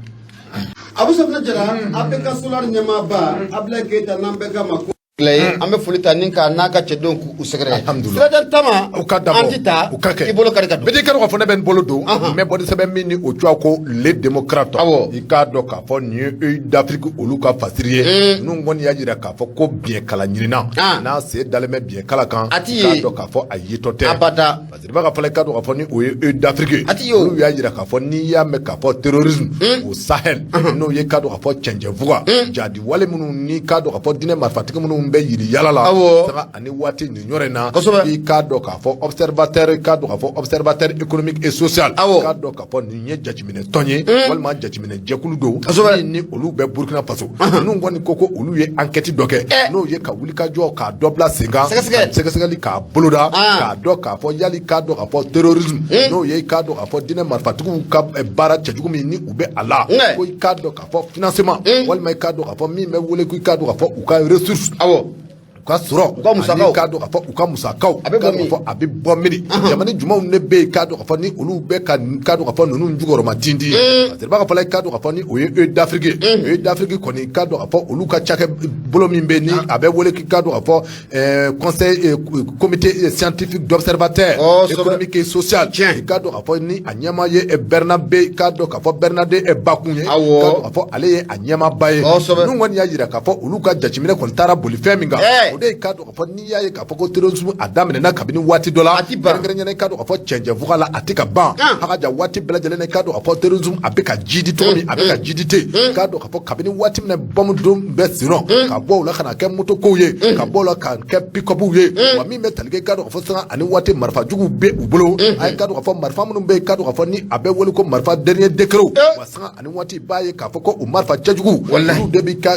Abu Safinɛ Jara, APK Solar ɲɛmaaba Abulayi Keyita, n'an bɛɛ k'a ma ko Ye an bɛ foli ta ni ka n'a ka cɛdenw k'u sɛgɛrɛ. Alhamdulillah. Sirajan Tama. U ka dabɔ an tɛ taa. U ka kɛ i bolo kari ka don. Bɛɛ k'a dɔn k'a fɔ ne bɛ n bolo don n bɛ bɔ ni sɛbɛn min ni o tɔgɔ ko Le Démocrate. I k'a dɔn k'a fɔ nin ye Œil d'Afrique olu ka fasiri ye. Ninnu kɔni y'a jira k'a fɔ ko biɲɛkala ɲinina n'a sen dalen bɛ biɲɛkala kan, A ti i k'a ye. dɔn k'a fɔ a yetɔ tɛ. Abada. Fasiriba ka fɔla, i k'a dɔn k'a fɔ ni o ye Œil d'Afrique, A ti ye o. olu y'a jira k'a fɔ n'i y'a mɛn k'a fɔ terrorisme au Sahel, n'o ye k'a dɔn k'a fɔ cɛncɛnfuga jadi wale minnu ni k'a dɔn k'a fɔ diinɛ marifatigi minnu bɛ yiri yala la sanga ani waati nin yɔrɔ in na, i k'a dɔn k'a fɔ observateur, i k'a dɔn k'a fɔ observateur économique et social, k'a dɔn k'a fɔ nin ye jateminɛ tɔn ye walima jateminɛ jɛkulu don min ni olu bɛ Burkina Faso. Ninnu kɔni ko ko olu ye enquête dɔ kɛ, n'o ye ka wulikajɔ k'a dɔ bila sen kan, sɛgɛsɛgɛli k'a boloda, k'a dɔn k'a fɔ yali k'a dɔn k'a fɔ terrorisme, n'o ye k'a dɔn k'a fɔ diinɛ marifatigiw ka baara cɛjugu min ni u bɛ a la, ko i k'a dɔn k'a fɔ financement, walima i k'a dɔn k'a fɔ min bɛ wele ko i k'a dɔn k'a fɔ u ka ressources, u ka sɔrɔ, U ka musakaw. ani k'a dɔn k'a fɔ u ka musakaw, A bɛ bɔ k'a dɔn min? k'a fɔ a bɛ bɔ mini, jamana jumɛnw de bɛ yen k'a dɔn k'a fɔ ni olu bɛ ka k'a dɔn k'a fɔ ninnu jukɔrɔma tintin. Parce que b'a fɔ la, i k'a dɔn k'a fɔ ni o ye Œil d'Afrique ye, Œil d'Afrique kɔni, k'a dɔn k'a fɔ olu ka cakɛ bolo min bɛ yen ni a bɛ wele k'i k'a dɔn k'a fɔ conseil comité scientifique d'observateur économique et social, i k'a dɔn k'a fɔ ni a ɲɛmaa ye Bernabé, i k'a dɔn k'a fɔ Bernadette Bakun ye, i k'a dɔn k'a fɔ ale ye a ɲɛmaaba ye. Ninnu kɔni y'a jira k'a fɔ olu ka jateminɛ kɔni taara boli fɛn min kan, o de ye k'a dɔn k'a fɔ n'i y'a ye k'a fɔ ko terrorisme a daminɛna kabini waati dɔ la, A ti ban. Kɛrɛnkɛrɛnnenya i k'a dɔn k'a fɔ cɛncɛnfuga la, a tɛ ka ban. Hakaja waati bɛɛ lajɛlen na, i k'a dɔn k'a fɔ terrorisme a bɛ ka jidi cogo min, a bɛ ka jidi ten. K'a dɔn k'a fɔ kabini waati min na bɔmu don bɛ sen nɔ, ka bɔ o la ka na kɛ moto kow ye, ka bɔ o la ka kɛ pick-up ye, wa min bɛ tali kɛ, i k'a dɔn k'a fɔ sanga ani waati marifajuguw bɛ u bolo. A ye k'a dɔn k'a fɔ marifa minnu bɛ yen, k'a dɔn k'a fɔ ni a bɛ wele ko marifa dernier décret, wa sanga ani waati i b'a ye k'a fɔ ko o marifa cɛjugu, olu de bɛ ka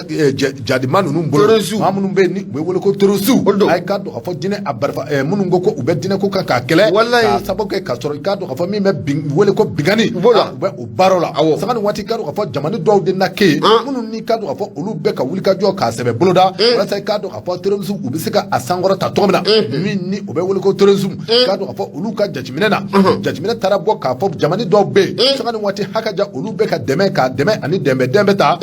jadima ninnu bolo, Terroriste. maa minnu bɛ yen ni u bɛ wele ko terroriste. Olu don. A ye k'a dɔn k'a fɔ diinɛ a marifa minnu ko ko u bɛ diinɛ ko kan k'a kɛlɛ, k'a sababu kɛ k'a sɔrɔ i k'a dɔn k'a fɔ min bɛ bin wele ko binkanni, U b'o la. U bɛ o baaraw la. Sanga ni waati, i k'a dɔn k'a fɔ jamana dɔw de na kɛ yen minnu ni k'a dɔn k'a fɔ olu bɛ ka wulikajɔ k'a sɛbɛ boloda walasa i k'a dɔn k'a fɔ terrorisme u bɛ se ka a sankɔrɔta cogo min na, min ni o bɛ wele ko terrorisme. K'a dɔn k'a fɔ olu ka jateminɛ na, jateminɛ taara bɔ k'a fɔ jamana dɔw bɛ yen, sanga ni waati hakaja olu bɛ ka dɛmɛ k'a dɛmɛ ani dɛmɛ dɛmɛ ta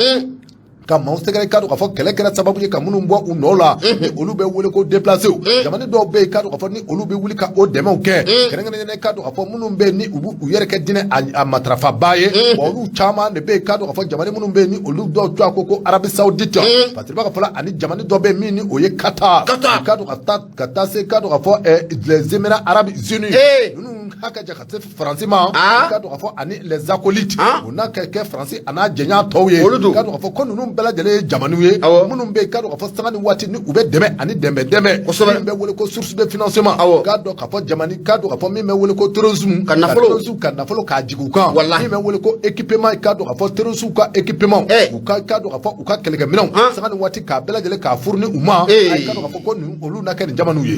ka maaw sɛgɛrɛ, k'a dɔn k'a fɔ kɛlɛ kɛra sababu ye ka minnu bɔ u nɔ la, ni olu bɛ wele ko déplacés. Jamana dɔw bɛ yen, k'a dɔn k'a fɔ ni olu bɛ wuli ka o dɛmɛw kɛ, kɛrɛnkɛrɛnnenya k'a dɔn k'a fɔ minnu bɛ yen ni u b'u u yɛrɛ kɛ diinɛ a matarafaba ye, wa olu caman de bɛ yen, k'a dɔn k'a fɔ jamana minnu bɛ yen ni olu dɔw tɔgɔ ko Arabie Saoudite, parce que b'a fɔ la, ani jamana dɔ bɛ yen min ni o ye Qatar. Qatar. K'a dɔn ka taa se k'a dɔn k'a fɔ les Émirats Arabes Unis, ninnu hakaja ka se Faransi ma, k'a dɔn k'a fɔ ani les acolytes, o n'a ka kɛ Faransi a n'a jɛɲɔgɔn tɔw ye. Olu don. K'a dɔn k'a fɔ ko ninnu bɛɛ lajɛlen ye jamanaw ye minnu bɛ yen, k'a dɔn k'a fɔ sanga ni waati ni u bɛ dɛmɛ ani dɛmɛ dɛmɛ min bɛ wele ko source de financement, k'a dɔn k'a fɔ jamana, k'a dɔn k'a fɔ min bɛ wele ko terrorisme, Ka nafolo. Terrorisme ka nafolo k'a jigin u kan, min bɛ wele ko équipement, k'a dɔn k'a fɔ terrorisme ka équipement, u ka k'a dɔn k'a fɔ u ka kɛlɛkɛminɛnw, sanga ni waati k'a bɛɛ lajɛlen k'a fourni u ma. A ye k'a dɔn k'a fɔ ko nin olu na kɛ nin jamanaw ye.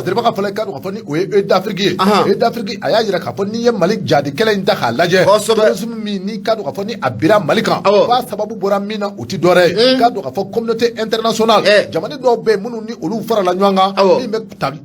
Diriba ka fɔlɔ, i k'a dɔn k'a fɔ ni o ye Œil d'Afrique ye. Œil d'Afrique a y'a jira k'a fɔ n'i ye Mali jadi kɛlɛ in ta k'a lajɛ, terrorisme min n'i k'a dɔn k'a fɔ ni a bira Mali kan, k'a sababu bɔra min na, o ti dɔwɛrɛ ye, k'a dɔn k'a fɔ communauté internationale, jamana dɔw bɛ yen minnu ni olu farala ɲɔgɔn kan, min bɛ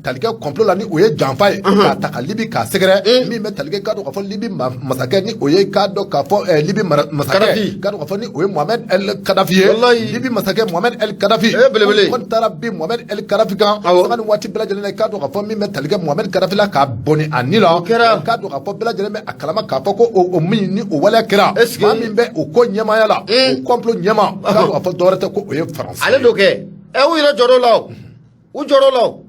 tali kɛ complot la ni o ye janfa ye k'a ta ka Libi k'a sɛgɛrɛ, min bɛ tali kɛ, k'a dɔn k'a fɔ Libi masakɛ ni o ye k'a dɔn k'a fɔ Libi masakɛ, Kadhafi. K'a dɔn k'a fɔ ni o ye Mohamed El Kadhafi ye. Libi masakɛ Mohamed El Kadhafi, Belebele. kɔni taara bin Mohamed El Kadhafi kan, sanga ni waati bɛɛ lajɛlen na, i k'a dɔn k'a fɔ min bɛ tali kɛ Mohamed Kadhafi la k'a bɔnni a ni la. O kɛra. K'a dɔn k'a fɔ bɛɛ lajɛlen bɛ a kalama k'a fɔ ko o min ni o waleya kɛra, Est-ce que- maa min bɛ o ko ɲɛmaaya la, o complot ɲɛma, k'a dɔn k'a fɔ dɔwɛrɛ tɛ ko o ye Faransi Ale ye. don kɛ ɛ, u yɛrɛ jɔr'o la o, u jɔr'o la o,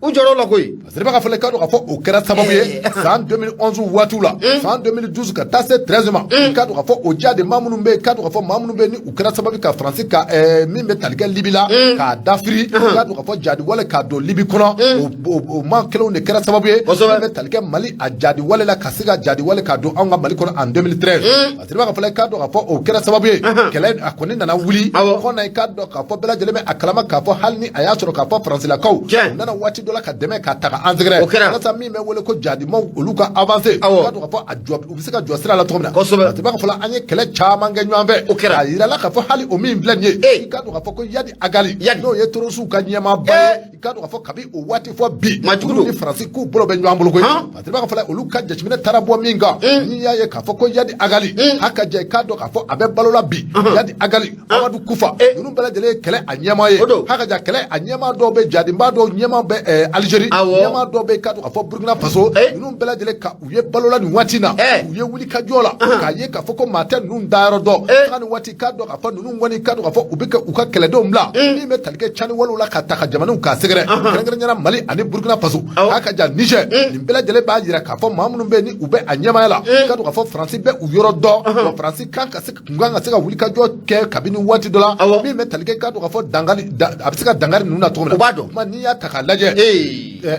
u jɔr'o la koyi. Siriba ka fɔlɔ, k'a dɔn k'a fɔ o kɛra sababu ye san 2011 waatiw la, san 2012 ka taa se 13 ma, k'a dɔn k'a fɔ o diya de maa minnu bɛ yen, k'a dɔn k'a fɔ maa minnu bɛ yen ni u kɛra sababu ka Faransi ka min bɛ tali kɛ Libi la k'a dafiri, k'a dɔn k'a fɔ jadi wale k'a don Libi kɔnɔ, o maa kelenw de kɛra sababu ye min bɛ tali kɛ Mali a jadi wale la, ka se ka jadi wale k'a don anw ka Mali kɔnɔ en 2013. Siriba ka fɔlɔ, k'a dɔn k'a fɔ o kɛra sababu ye kɛlɛ a kɔni nana wuli kɔnɔ, i k'a dɔn k'a fɔ bɛɛ lajɛlen bɛ a kalama k'a fɔ hali ni a y'a sɔrɔ k'a fɔ Faransilakaw u nana waati dɔ la ka dɛmɛ k'a ta ka an sɛgɛrɛ O kɛra. walasa min bɛ wele ko jadimaw olu ka avancer, k'a dɔn k'a fɔ a jɔ u bɛ se ka jɔ sira la cogo min na. Siriba ka fɔlɔ, an ye kɛlɛ caman kɛ ɲɔgɔn fɛ. O kɛra. A yirala k'a fɔ hali o min filɛ nin ye, i k'a dɔn k'a fɔ ko Iyad Ag Ghali, Iyad. n'o ye terrorisiw ka ɲɛmaaba ye, i k'a dɔn k'a fɔ kabi o waati fɔ bi Maa jugu don. Olu ni Faransi k'u bolo bɛ ɲɔgɔn bolo koyi. Fasiriba ka fɔ la, olu ka jateminɛ taara bɔ min kan, n'i y'a ye k'a fɔ ko Iyad Ag Ghali a ka jɛ, i k'a dɔn k'a fɔ a bɛ balo la bi. Iyad Ag Ghali, Amadu Kufa, ninnu bɛɛ lajɛlen ye kɛlɛ a ɲɛmaa ye. O don. A ka ja kɛlɛ a ɲɛmaa dɔw bɛ jadinba dɔw ɲɛmaa bɛ Algérie, ɲɛmaa dɔw bɛ, i k'a dɔn k'a fɔ Burkina Faso. Ninnu bɛɛ lajɛlen ka u ye balo la nin waati in na, u ye wuli ka jɔ la k'a ye k'a fɔ ko maa tɛ ninnu dayɔrɔ dɔn. Sanga ni waati, k'a dɔn k'a fɔ ninnu kɔni, k'a dɔn k'a fɔ u bɛ ka u ka kɛlɛdenw bila min bɛ tali kɛ cani walew la ka ta ka jamanaw k'a sɛgɛrɛ, kɛrɛnkɛrɛnnenya la Mali ani Burkina Faso, a ka ja Niger. Nin bɛɛ lajɛlen b'a jira k'a fɔ maa minnu bɛ yen ni u bɛ a ɲɛmaaya la, k'a dɔn k'a fɔ Faransi bɛ u yɔrɔ dɔn. Wa Faransi kan ka se kun kan ka se ka wuli ka jɔ kɛ kabini waati dɔ la min bɛ tali kɛ, k'a dɔn k'a fɔ dankari a bɛ se ka dankari ninnu na cogo min na. U b'a dɔn. Kuma n'i y'a ta k'a lajɛ,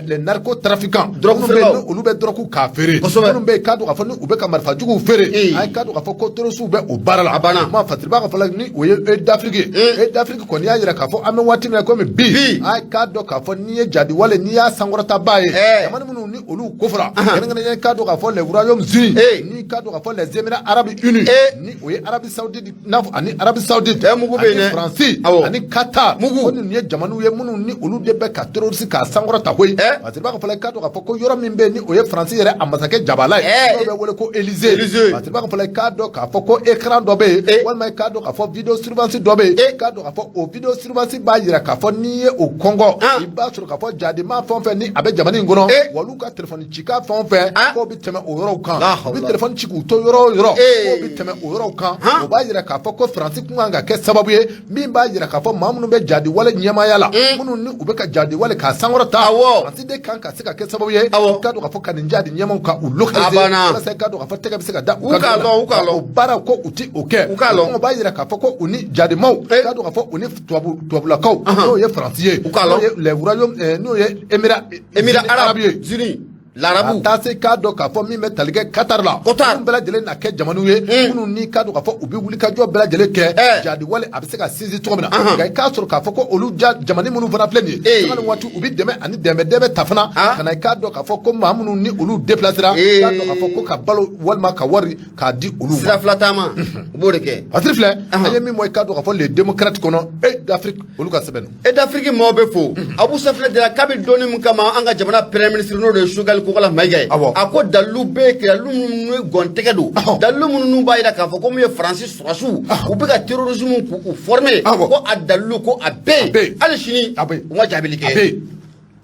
les narcotrafiquants, Drogue minnu bɛ yen feerelaw. ni olu bɛ drogue k'a feere, minnu bɛ yen, k'a dɔn k'a fɔ ni u bɛ ka marifa juguw feere, a ye k'a dɔn k'a fɔ ko terroristew bɛ o baara la. A banna. Kuma Fasiriba ka fɔ la, ni o ye Œil d'Afrique ye. Œil d'Afrique kɔni y'a jira k'a fɔ an bɛ waati min na komi bi, a ye k'a dɔn k'a fɔ n'i ye jadi wale, n'i y'a sankɔrɔtaba ye, jamana minnu ni olu kofɔra, kɛrɛnkɛrɛnnenya k'a dɔn k'a fɔ les Royaumes Unis, ni k'a dɔn k'a fɔ les Émirats Arabes Unis, ni o ye Arabie Saoudite n'a fɔ ani Arabie Saoudite, Mugu bɛ yen ani dɛ. Faransi, ani Qatar, Mugu. ko ninnu ye jamanaw ye minnu ni olu de bɛ ka terroriste k'a sankɔrɔta koyi. Fasiriba ka fɔ la, k'a dɔn k'a fɔ ko yɔrɔ min bɛ yen ni o ye Faransi yɛrɛ a masakɛ jabala ye, n'o bɛ wele ko Élysée. Élysée. Fasiriba ka fɔ la, k'a dɔn k'a fɔ ko écran dɔ bɛ yen, walima k'a dɔn k'a fɔ vidéo surveillance dɔ bɛ yen, k'a dɔn k'a fɔ o vidéo surveillance b'a jira k'a fɔ n'i ye o kɔngɔ, i b'a sɔrɔ k'a fɔ jadima fɛn o fɛn ni a bɛ jamana in kɔnɔ, w'olu ka téléphone cikan fɛn o fɛn, k'o bɛ tɛmɛ o yɔrɔw kan. La U bɛ hawla. téléphone ci k'u to yɔrɔ o yɔrɔ, k'o bɛ tɛmɛ o yɔrɔw kan. O b'a jira k'a fɔ ko Faransi kun kan ka kɛ sababu ye min b'a jira k'a fɔ maa minnu bɛ jadi wale ɲɛmaaya la, minnu ni u bɛ ka jadi wale k'a sankɔrɔta, Faransi de kan ka se ka kɛ sababu ye, k'a dɔn k'a fɔ ka nin jadi ɲɛmaw ka u localiser, A banna. walasa k'a dɔn k'a fɔ tɛgɛ bɛ se ka da U k'a lɔn, u k'a lɔn. O baara ko u ti o kɛ. U k'a lɔn. O b'a jira k'a fɔ ko u ni jadimaw, k'a dɔn k'a fɔ u ni tubabulakaw, n'o ye Faransi ye, U k'a lɔn. n'o ye les royaumes, n'o ye Émirats Émirats Arabes Arabes ye, Unis, l'arabu. ka taa se k'a dɔn k'a fɔ min bɛ tali kɛ Qatar la, Qatar. minnu bɛɛ lajɛlen na kɛ jamanaw ye minnu ni k'a dɔn k'a fɔ u bɛ wuli ka jɔ bɛɛ lajɛlen kɛ, jadi wale a bɛ se ka sinsin cogo min na. Nka i k'a sɔrɔ k'a fɔ ko olu ja jamana minnu fana filɛ nin ye, sanga ni waati u bɛ dɛmɛ ani dɛmɛ dɛmɛ ta fana, ka na i k'a dɔn k'a fɔ ko maa minnu ni olu déplacera, k'a dɔn k'a fɔ ko ka balo walima ka wari k'a di olu ma. Sira fila taama, u b'o de kɛ. Fasiri filɛ, an ye min bɔ, i k'a dɔn k'a fɔ les démocrates kɔnɔ, Œil d'Afrique olu ka sɛbɛn don. Œil d'Afrique maaw bɛ fo. Abu Safinɛ Jara, kabi dɔɔni min kama an ka jamana premier ministre, n'o de ye Choguel Kokalla Maïga ye, a ko dalilu bɛ yen, dalilu minnu ni gɔntɛgɛ don, dalilu minnu b'a jira k'a fɔ ko mun ye Faransi sɔrɔdasiw u bɛ ka terrorisme k'u former, ko a dalilu ko a bɛ yen. Hali sini u ma jaabili A kɛ. bɛ yen,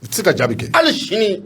u tɛ se ka jaabi kɛ. Hali sini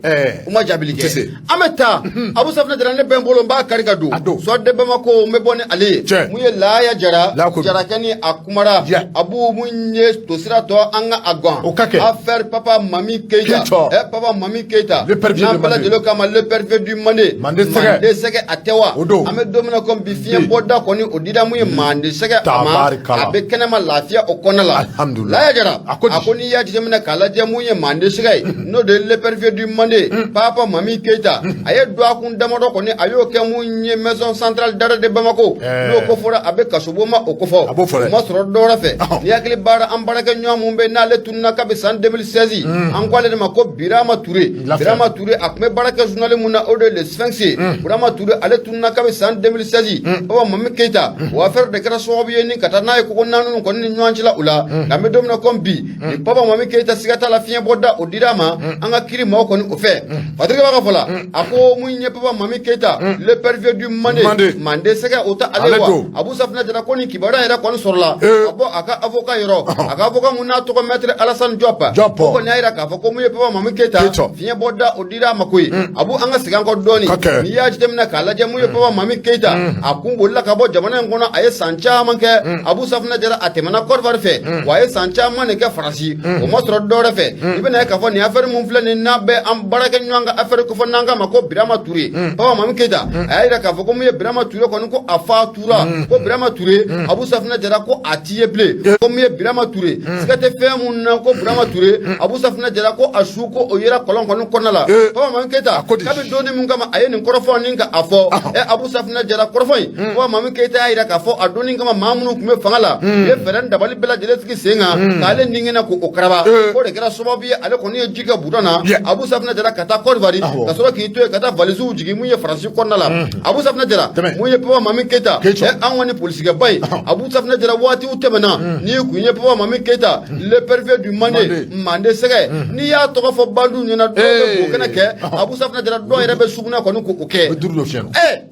u ma jaabili u tɛ se. kɛ. An bɛ taa Abu Safinɛ Jara, ne bɛ n bolo, n b'a kari ka don A don. Soir de Bamako, n bɛ bɔ ni ale ye. Mun ye Laaya Jara, Laya ko don. Jarakɛ ni a kumara. Abu, mun ye tosira tɔ an ka a gan. O ka kɛ. Affaire Papa Mami Keita. Keita. Papa Mami Keita. L'épervier N'an de bɛɛ Mandé. lajɛlen kama l'épervier du Mandé. Mandé sɛgɛ. Mandé sɛgɛ a tɛ wa? O don. An bɛ don min na komi bi, fiɲɛ Bi. bɔda kɔni o dira mun ye Mandé sɛgɛ a ma. Tabarikala. A bɛ kɛnɛma lafiya o kɔnɔna la. Alhamdulillah. Laya Jara. A ko di? A ko n'i y'a jateminɛ k'a lajɛ, mun ye Mandé sɛgɛ ye, n'o de ye l'épervier du Mandé, Papa Mami Keita, a ye dɔgɔkun damadɔ kɔni a y'o kɛ mun ye maison centrale d'arrêt de Bamako. N'o ko fɔra, a bɛ kasobon ma o kofɔ. A b'o fɔ dɛ. O ma sɔrɔ dɔwɛrɛ fɛ, ni hakili baara an baarakɛ ɲɔgɔn mun bɛ n'ale tununa kabi san 2016, an ko ale de ma ko Birama Touré. Lafiya. Birama Touré, a tun bɛ baara kɛ journal mun na, o de ye le Sphinx ye. Birama Touré, ale tununa kabi san 2016. Papa Mami Keita, o affaire de kɛra sababu ye ni ka taa n'a ye koko naani kɔni ni ɲɔgɔn cɛla o la. Nka n bɛ don min na komi bi, ni Papa Mami Keita, siga t'a la, fiɲɛ bɔda o dira a ma an ka kiiri maaw kɔni o fɛ. Patrick b'a ka fɔ la, a ko mun ye Papa Mami Keita, l'épervier du Mandé. Mandé. Mandé sɛgɛ o tɛ ale Ale wa? don. Abu Safinɛ Jara ko nin kibaruya yɛrɛ kɔni sɔrɔla ka bɔ a ka avocat yɔrɔ, a ka avocat mun n'a tɔgɔ maître Alassane Diop. Diop. O kɔni y'a jira k'a fɔ ko mun ye Papa Mami Keita, Keita. fiɲɛ bɔda o dira a ma koyi. Abu, an ka segin an kɔ dɔɔni. Ka kɛ. N'i y'a jateminɛ k'a lajɛ, mun ye Papa Mami Keita, a kun bolila ka bɔ jamana in kɔnɔ, a ye san caman kɛ. Abu Safinɛ Jara, a tɛmɛna Côte d'Ivoire fɛ, wa a ye san caman de kɛ Faransi. O ma sɔrɔ dɔwɛrɛ fɛ, i bɛna ye k'a fɔ nin affaire mun filɛ nin n'a bɛ an baarakɛ ɲɔgɔn ka affaire kofɔ n'an k'a ma ko Birama Touré. Papa Mami Keita, a y'a jira k'a fɔ ko mun ye Birama Touré kɔni, ko a fatura, ko Birama Touré, Abu Safinɛ Jara, ko a ti ye bilen. Ko mun ye Birama Touré, siga tɛ fɛn mun na, ko Birama Touré, Abu Safinɛ Jara, ko a su ko o yera kɔlɔn kɔni kɔnɔna la. Papa Mami Keita, ko di? kabi donni mun kama a ye nin kɔrɔfɔ nin ka a fɔ, Abu Safinɛ Jara, kɔrɔfɔ in, Papa Mami Keita y'a jira k'a fɔ a donni kama maa minnu tun bɛ fanga la, u ye fɛɛrɛ ni dabali bɛɛ lajɛlen sigi sen kan k'ale ni kɛnɛ k'o karaba. K'o de kɛra sababu ye ale kɔni ye ji ji kɛ budan na, Abu Safinɛ Jara, ka taa Côte d'Ivoire, ka sɔrɔ k'i to yen ka taa valisiw jigin mun ye Faransi kɔnɔna la. Abu Safinɛ Jara, mun ye Papa Mami Keyita, an kɔni polisikɛba ye. Abu Safinɛ Jara, waatiw tɛmɛna, n'i kun ye Papa Mami Keyita, le préfet du Mande, Mande sɛgɛ, n'i y'a tɔgɔ fɔ bandiw ɲɛna, dɔw bɛ bo kɛnɛ kɛ. Abu Safinɛ Jara, dɔw yɛrɛ bɛ sugunɛ kɔni k'o kɛ. Duuru dɔ fiyɛ.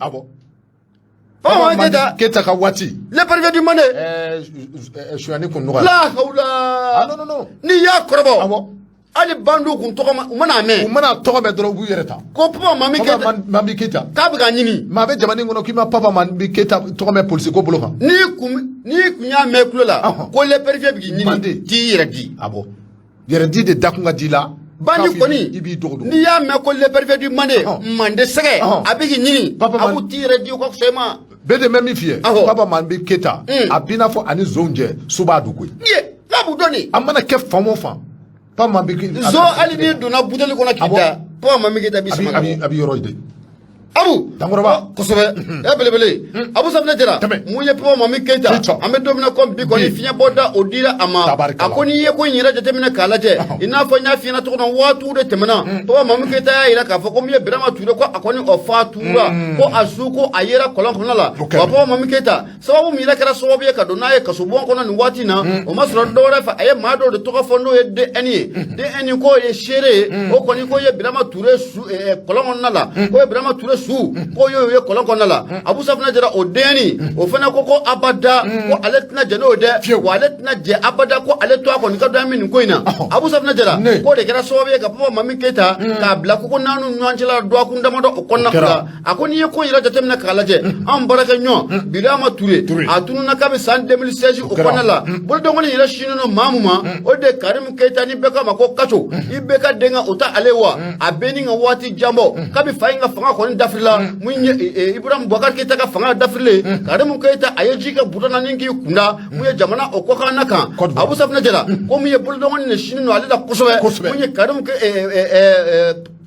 Awɔ. Papa Mami Keyita. Keyita ka waati. Le préfet du Mande. Suyani kun nɔgɔya. La hawla. Ah non non non. N'i y'a kɔrɔbɔ. Awɔ. Hali bandiw kun tɔgɔ ma, u mana mɛn. U mana tɔgɔ mɛn dɔrɔn, u b'u yɛrɛ ta. Ko Papa Mami Keyita. Papa Mami Keyita. K'a bɛ ka ɲini. Maa bɛ jamana in kɔnɔ k'i ma Papa Mami Keyita tɔgɔ mɛn polisi ko bolo kan. N'i kun y'a mɛn tulo la ko le préfet bɛ k'i ɲini, t'i yɛrɛ di. Awɔ. Yɛrɛ di de dakun ka di la. Bandi kɔni, i b'i dogo dogo. N'i y'a mɛn ko le préfet du Mande, Mande sɛgɛ, a bɛ k'i ɲini, a b'u t'i yɛrɛ di, o ka fisa i ma. Bɛɛ de bɛ min f'i ye. Papa Mami Keyita, a b'i n'a fɔ ani zonw jɛ, so b'a dun koyi. Ye n'a b'u dɔn de. A mana kɛ fan o fan. Papa Mami Keyita. Zon, hali n'i donna buteli kɔnɔ k'i da, Papa Mami Keyita b'i sama ka bɔ. A b'i yɔrɔ de. Abu Dankɔrɔba. Kosɛbɛ, e belebele Abu Safinɛ Jara, mun ye Papa Mami Keyita, an bɛ don min na komi bi kɔni, fiɲɛ bɔda o dira a ma. A ko n'i ye ko in yɛrɛ jateminɛ k'a lajɛ, i n'a fɔ n y'a f'i ɲɛna cogo min na, waatiw de tɛmɛna, Papa Mami Keyita y'a jira k'a fɔ ko min ye Birama Ture, ko a kɔni o fatura, ko a su ko a yera kɔlɔn kɔnɔna la. Wa Papa Mami Keyita, sababu min yɛrɛ kɛra sababu ye ka don n'a ye kasobon kɔnɔ nin waati in na, o ma sɔrɔ dɔwɛrɛ fɛ, a ye maa dɔw de tɔgɔ fɔ, n'o ye DN ye. DN k'o ye seere ye, o kɔni k'o ye Birama Ture su kɔlɔn kɔnɔna la, k'o ye Birama Ture su, k'o y'o ye kɔlɔn kɔnɔna la. Abu Safinɛ Jara, o DN o fana ko abada ko ale tɛna jɛ n'o ye dɛ, wa ale tɛna jɛ abada ko ale to a kɔni ka dɔn min nin ko in na. Abu Safinɛ Jara, k'o de kɛra sababu ye ka Papa Mami Keyita k'a bila koko naani ɲɔgɔn cɛla dɔgɔkun damadɔ o kɔnɔna la. A ko n'i ye ko yɛrɛ jateminɛ k'a lajɛ, anw baarakɛ ɲɔgɔn Birama Ture, a tununna kabi san 2016 o kɔnɔna la. Bolodengɔni yɛrɛ sinnen don maa mun ma, o de ye Karimu Keyita, ni bɛɛ k'a ma ko Kaco, i bɛɛ ka denkɛ o ta ale wa. A bɛ ni ka waati jan bɔ kabi fa in ka fanga kɔni dafirila, mun ye Ibrahim Boubacar Keyita ka fanga dafirilen, Karimu Keyita a ye ji kɛ butan na ni k'i kunda mun ye jamana o kɔkanna kan. Abu Safinɛ Jara, ko mun ye bolodengɔni de sinnen don ale la kosɛbɛ, mun ye Karimu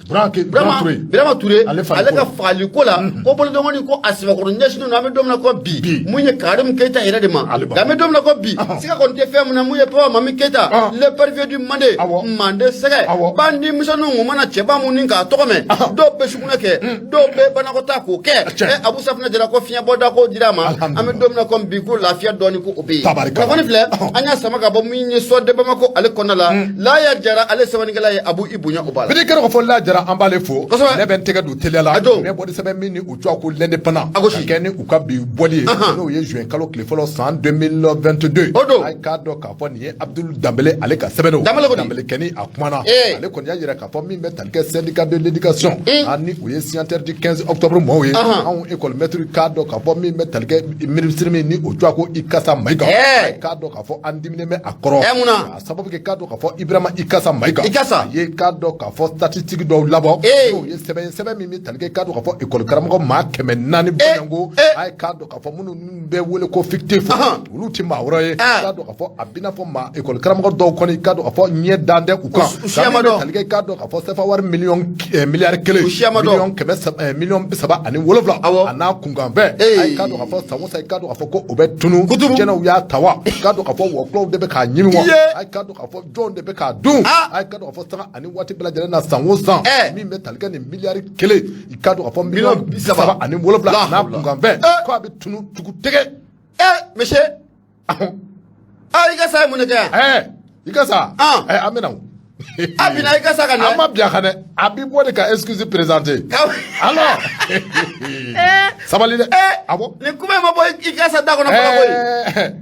Birama Ture ale ka fagali ko la, ko bolodengɔni ko a sɛbɛkɔrɔ ɲɛsinnen don, an bɛ don min na ko bi, mun ye Karimu Keyita yɛrɛ de ma. Nka an bɛ don min na ko bi, siga kɔni tɛ fɛn min na, mun ye Papa Mami Keyita, le préfet du Mande, Mande sɛgɛ, bandi misɛnninw kun mana cɛba mun ni k'a tɔgɔ mɛn, dɔw bɛ sugunɛ kɛ, dɔw bɛ banakɔtaa k'o kɛ. Abu Safinɛ Jara, ko fiɲɛ bɔda ko dira a ma, an bɛ don min na ko bi, ko lafiya dɔɔni ko o bɛ yen. Kunnafoni filɛ, an y'a sama ka bɔ min ye Soir de Bamako ale kɔnɔna la. Laya Jara, ale sɛbɛnnikɛla ye, Abu i bonya o b'a la. Bidi kɛra fɔ La Jara, an b'ale fo. Kosɛbɛ. Ne bɛ n tɛgɛ don teliya la. A don. Ne bɔli sɛbɛn min ni u tɔgɔ ko L'Indépendant. A gosi. Ka kɛ ni u ka bi bɔli ye. N'o ye juin kalo tile fɔlɔ san 2022. O don. A k'a dɔn k'a fɔ nin ye Abdul Danbele ale ka sɛbɛn don. Danbele ko di? Danbele kɛni a kumana. Ee. Ale kɔni y'a jira k'a fɔ min bɛ tali kɛ syndicat de l'éducation. Ani u ye signataire du 15 octobre mɔɔw ye. Anw école maître k'a dɔn k'a fɔ min bɛ tali kɛ ministre min ni o tɔgɔ ko Ikasa Mayiga. Ɛɛ. A k'a dɔn k'a fɔ an diminen bɛ a kɔrɔ. Ɛ, mun na? A sababu kɛ k'a dɔn k'a fɔ Ibrahima Ikasa Mayiga. Ikasa. A ye k'a dɔn k'a fɔ statistique dɔw labɔ. Ee. N'o ye sɛbɛn ye, sɛbɛn min bɛ tali kɛ k'a dɔn k'a fɔ école karamɔgɔ maa 400 bɔɲɔgɔnko. A ye k'a dɔn k'a fɔ minnu bɛ wele ko fictif. Olu tɛ maa wɛrɛ ye. K'a dɔn k'a fɔ a b'i n'a fɔ maa école karamɔgɔ dɔw kɔni k'a dɔn k'a fɔ ɲɛ dan tɛ u kan. U siya ma dɔn. Tali kɛ k'a dɔn k'a fɔ CFA wari miliyɔn miliyari kelen. U siya ma dɔn. Miliyɔn kɛmɛ saba 37 miliyɔn. Awɔ. A n'a kunkanfɛn. Ee. A ye k'a dɔn k'a fɔ san o san i k'a dɔn k'a fɔ ko o bɛ tunu. Kutubu. Jɛnɛw y'a ta wa. K'a dɔn k'a fɔ wɔkulɔw de bɛ k'a ɲimi wa. Iye. A ye k'a dɔn k'a fɔ jɔnw de bɛ k'a dun. Ah. A ye k'a dɔn k'a fɔ sanga ani waati bɛɛ lajɛlen na san o san. Ɛɛ. Min bɛ tali kɛ nin miliyari kelen, i k'a dɔn k'a fɔ 37 miliyɔn 37 La a n'a hawla. kunkanfɛn. Ɛɛ. Ko a bɛ tunu tugu tɛgɛ. Ɛ, monsieur. Aa, i ka sa ye mun de kɛ yan? Ɛɛ, i ka sa. Ah. Ɛɛ, an bɛ na o. A binna i ka sa ka na. An ma bin a kan dɛ, a b'i bɔ de ka excuse présenter. Alors, sabali dɛ. Awɔ. Nin kuma in ma bɔ i ka sa da kɔnɔ fɔlɔ koyi. Ɛɛ.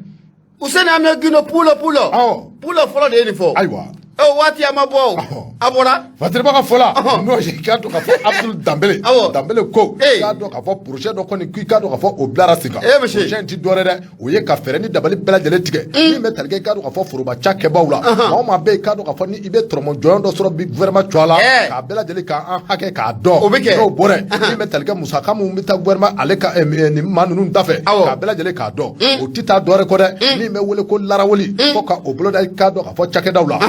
Useni Amɛ Gindo, pulo pulo. Awɔ. Pulo fɔlɔ de ye nin fɔ. Ayiwa. O waati a ma bɔ o. A bɔra. Fatiriba ka fɔ la, n'o ye k'a dɔn k'a fɔ Abdul Danbele. Awɔ. Danbele ko Ee. k'a dɔn k'a fɔ projet dɔ kɔni k'i k'a dɔn k'a fɔ o bilara sen kan. Ee, monsieur. Projet in ti dɔwɛrɛ dɛ, o ye ka fɛɛrɛ ni dabali bɛɛ lajɛlen tigɛ min bɛ tali kɛ k'a dɔn k'a fɔ foroba cakɛbaw la. Maa o maa bɛ yen k'a dɔn k'a fɔ ni i bɛ tɔrɔmɔ jɔyɔn dɔ sɔrɔ bi gouvernement cogoya la, Ɛɛ. k'a bɛɛ lajɛlen k'an hakɛ k'a dɔn. O bɛ kɛ. N'o bɔra yen, min bɛ tali kɛ musaka min bɛ taa gouvernement ale ka nin maa ninnu da fɛ, Awɔ. k'a bɛɛ lajɛlen k'a dɔn. O ti taa dɔwɛrɛ kɔ dɛ, min bɛ wele ko larawuli, fo ka o boloda i k'a dɔn k'a fɔ cakɛdaw la.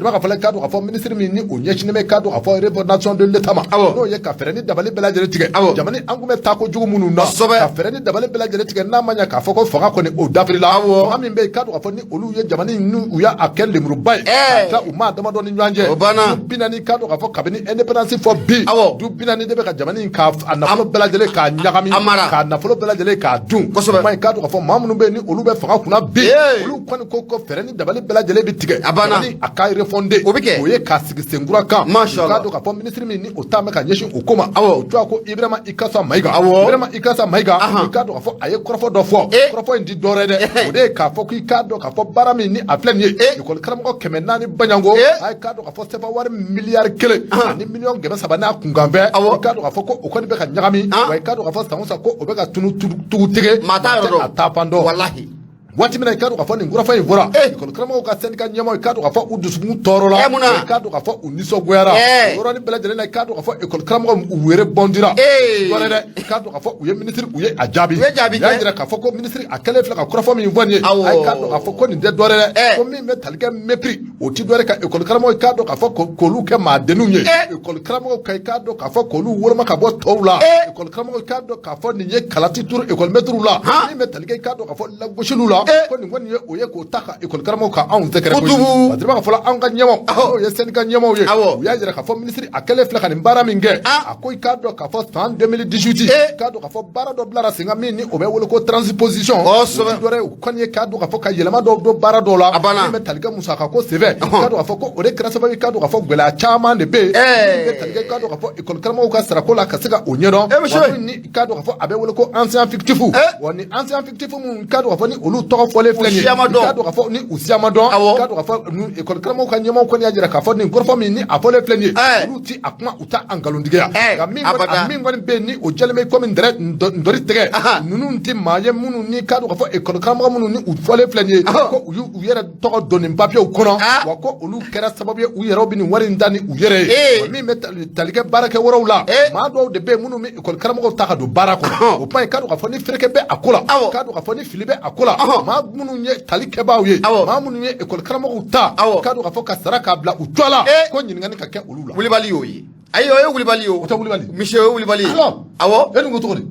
Badiriba ka fɔ k'a dɔn k'a fɔ minisiri min ni o ɲɛsinnen bɛ k'a dɔn k'a fɔ refondation de l'État ma, n'o ye ka fɛɛrɛ ni dabali bɛɛ lajɛlen tigɛ jamana an kun bɛ taa ko jugu minnu na, ka fɛɛrɛ ni dabali bɛɛ lajɛlen tigɛ, n'a ma ɲɛ k'a fɔ ko fanga kɔni o dafirila, fanga min bɛ yen k'a dɔn k'a fɔ ni olu ye jamana in u y'a kɛ lemuruba ye ka tila u maa damadɔ ni ɲɔgɔn cɛ. O banna. Du 40, k'a dɔn k'a fɔ kabini indépendance fɔ bi, du 40 de bɛ ka jamana in k'a nafolo bɛɛ lajɛlen k'a ɲagami, k'a nafolo bɛɛ lajɛlen k'a dun. Kuma in, k'a dɔn k'a fɔ maa minnu bɛ yen ni olu bɛ fanga kunna bi, olu kɔni ko fɛɛrɛ ni dabali bɛɛ lajɛlen bɛ tigɛ, A banna. jamana a ka refonder, O bɛ kɛ. o ye k'a sigi senkura kan. Masha Allah. K'a dɔn k'a fɔ minisiri min ni o taa bɛ ka ɲɛsin o ko ma, o tɔgɔ ko Ibrahima Ikasa Mayiga. Ibrahima Ikasa Mayiga, i k'a dɔn k'a fɔ a ye kɔrɔfɔ dɔ fɔ. Kɔrɔfɔ in ti dɔwɛrɛ ye dɛ, o de ye k'a fɔ k'i k'a dɔn k'a fɔ baara min ni a filɛ nin ye, ekɔli karamɔgɔ 400 baɲanko, a ye k'a dɔn k'a fɔ sefa wari miliyari 1 ani miliyɔn 300 n'a kunkanfɛn, i k'a dɔn k'a fɔ ko o kɔni bɛ ka ɲagami, wa i k'a dɔn k'a fɔ san o san ko o bɛ ka tunu tugu tigɛ, Maa t'a yɔrɔ dɔn. A taa fan dɔn. Walahi. Waati min na i k'a dɔn k'a fɔ nin kɔrɔfɔ in fɔra, ekɔli karamɔgɔw ka syndicat ɲɛmaaw, i k'a dɔn k'a fɔ u dusukun tɔɔrɔla, Eh, mun na? i k'a dɔn k'a fɔ u nisɔngoyara. O yɔrɔnin bɛɛ lajɛlen na, i k'a dɔn k'a fɔ ekɔli karamɔgɔw u rebondira. Dɔwɛrɛ dɛ, i k'a dɔn k'a fɔ u ye minisiri u ye a jaabi. U ye jaabi U y'a kɛ. jira k'a fɔ ko minisiri a kɛlen filɛ ka kɔrɔfɔ min fɔ nin ye, a ye k'a dɔn k'a fɔ ko nin tɛ dɔwɛrɛ dɛ, ko min bɛ tali kɛ mépris, o ti dɔwɛrɛ ka ekɔli karamɔgɔw, i k'a dɔn k'a fɔ k'olu kɛ maadenninw ye, ekɔli karamɔgɔw ka i k'a dɔn k'a fɔ k'olu woloma ka bɔ tɔw la, ekɔli karamɔgɔw, i k'a dɔn k'a fɔ nin ye kalati turu ekɔli mɛtiriw la, min bɛ tali kɛ i k'a dɔn k'a fɔ lagosiliw la, ko nin kɔni ye o ye k'o ta ka ekɔli karamɔgɔw ka anw sɛgɛrɛ koyi. Kojugu. Badiriba ka fɔ la, anw ka ɲɛmaaw, n'o ye syndicat ɲɛmaaw ye, u y'a jira k'a fɔ minisiri a kɛlen filɛ ka nin baara min kɛ, a ko i k'a dɔn k'a fɔ san 2018, i k'a dɔn k'a fɔ baara dɔ bilara sen kan min ni o bɛ wele ko transposition. O ti dɔwɛrɛ ye, o kɔni ye k'a dɔn k'a fɔ ka yɛlɛma dɔw don baara dɔw la, A banna. min bɛ tali kɛ musaka ko senfɛ, i k'a dɔn k'a fɔ ko o de kɛra sababu ye, i k'a dɔn k'a fɔ gɛlɛya caman de bɛ yen, min bɛ tali kɛ i k'a dɔn k'a fɔ ekɔli karamɔgɔw ka sarako la ka se ka o ɲɛdɔn. Eh, monsieur. Wa min ni i k'a dɔn k'a fɔ a bɛ wele ko enseignant fictif, wa ni enseignant fictif minnu, i k'a dɔn k'a fɔ ni olu tɔgɔ fɔlen filɛ nin ye, U siya ma dɔn. i k'a dɔn k'a fɔ ni u siya ma dɔn, i k'a dɔn k'a fɔ ni ekɔli karamɔgɔw ka ɲɛmaaw kɔni y'a jira k'a fɔ nin kɔrɔfɔ min ni a fɔlen filɛ nin ye, olu ti a kuma, u t'a a nkalontigiya. Nka min kɔni, Abada. a min kɔni bɛ yen ni o jɛlen bɛ komi ndɔri tɛgɛ, ninnu tɛ maa ye minnu ni k'a dɔn k'a fɔ ekɔli karamɔgɔ minnu ni u fɔlen filɛ nin ye, ko u y'u u yɛrɛ tɔgɔ don nin papiyew kɔnɔ, wa ko olu kɛra sababu ye u yɛrɛw bɛ nin wari in ta ni u yɛrɛ ye. Wa min bɛ tali kɛ baarakɛ wɛrɛw la, maa dɔw de bɛ yen minnu bɛ ekɔli karamɔgɔw ta ka don baara kɔnɔ. O kuma, i k'a dɔn k'a fɔ ni fereke bɛ a ko la, k'a dɔn k'a fɔ ni fili bɛ a ko la, maa minnu ye tali kɛbaaw ye, maa minnu ye ekɔli karamɔgɔw ta, k'a dɔn k'a fɔ ka sara k'a bila u tɔgɔ la, ko ɲininkali ka kɛ olu la. Wulibali y'o ye. Ayi, o ye wulibali ye o. O tɛ wulibali. Monsieur, o ye wulibali ye. Alors, Awɔ. E dun ko cogo di?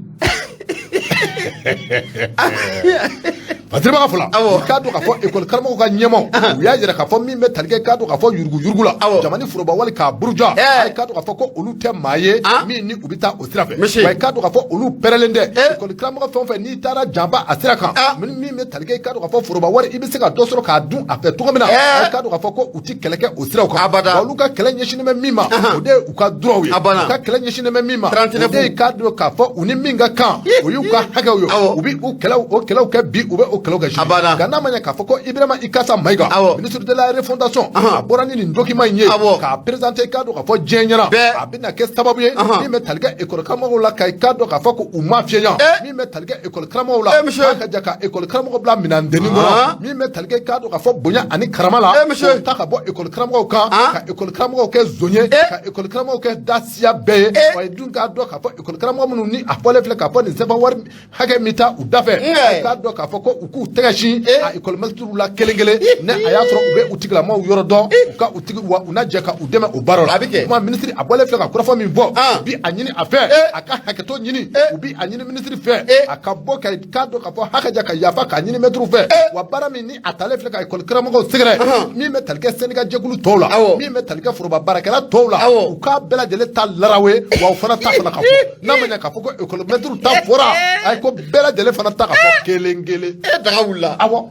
Badiriba ka fɔ la, i k'a dɔn k'a fɔ ekɔli karamɔgɔw ka ɲɛmaaw u y'a jira k'a fɔ min bɛ tali kɛ k'a dɔn k'a fɔ yurugu yurugu la, jamana foroba wali k'a buruja, a k'a dɔn k'a fɔ ko olu tɛ maa ye min ni u bɛ taa o sira fɛ. Monsieur. Wa i k'a dɔn k'a fɔ olu pɛrɛlen tɛ. Ekɔli karamɔgɔ fɛn o fɛn n'i taara janfa a sira kan, min bɛ tali kɛ i k'a dɔn k'a fɔ foroba wari, i bɛ se ka dɔ sɔrɔ k'a dun a fɛ cogo min na, a k'a dɔn k'a fɔ ko u ti kɛlɛ kɛ o siraw kan. Abada. Wa olu ka kɛlɛ ɲɛsinnen bɛ min ma, o de ye u ka droit ye. A banna. U ka kɛlɛ ɲɛsinnen bɛ min ma, 39. o de ye k'a dɔn k'a fɔ u ni min ka kan, o y'u ka hakɛw ye. U bɛ u kɛlɛw o kɛlɛw kɛ bi, u bɛ o kɛlɛw kɛ sini. A banna. Nka n'a ma ɲɛ k'a fɔ ko Ibrahima Ikasa Mayiga, ministre de la refondation, a bɔra ni nin document in ye k'a présenter, k'a dɔn k'a fɔ diɲɛ ɲɛna, a bɛna kɛ sababu ye min bɛ tali kɛ école karamɔgɔw la, ka i k'a dɔn k'a fɔ ko u ma fiyɛnya, min bɛ tali kɛ école karamɔgɔw la, Eh, monsieur. k'a ka jɛ ka école karamɔgɔ bila minɛndennin kɔnɔ, min bɛ tali kɛ k'a dɔn k'a fɔ bonya ani karama la, Eh, monsieur. k'o ta ka bɔ école karamɔgɔw kan, ka école karamɔgɔw kɛ zon ye, ka école karamɔgɔw kɛ dasiya bɛɛ ye. Wa i dun k'a dɔn k'a fɔ école karamɔgɔ minnu ni a fɔlen filɛ k'a fɔ nin sɛbɛn wari hakɛ min ta u dafɛ, k'a dɔn k'a fɔ ko u k'u tɛgɛ sin a école mɛtiriw la kelen kelen, ni a y'a sɔrɔ u bɛ u tigilamɔgɔw yɔrɔ dɔn, u ka u tigi wa u na jɛ ka u dɛmɛ o baara la. A bɛ kɛ. Kuma minisiri a bɔlen filɛ ka kɔrɔfɔ min fɔ, u bi a ɲini a fɛ a ka hakɛto ɲini, u bi a ɲini minisiri fɛ a ka bɔ ka k'a dɔn k'a fɔ hakɛ ka yafa k'a ɲini mɛtiriw fɛ. Wa baara min ni a talen filɛ ka école karamɔgɔw sɛgɛrɛ, min bɛ tali kɛ syndicat jɛkulu tɔw la, min bɛ tali kɛ foroba baarakɛla tɔw la, u k'a bɛɛ lajɛlen ta larawe, wa u fana ta fana ka fɔ. N'a ma ɲɛ k'a fɔ ko école mɛtiriw ta fɔra, ayi, ko bɛɛ lajɛlen fana ta ka fɔ kelen kelen. E, daga wulila. Awɔ.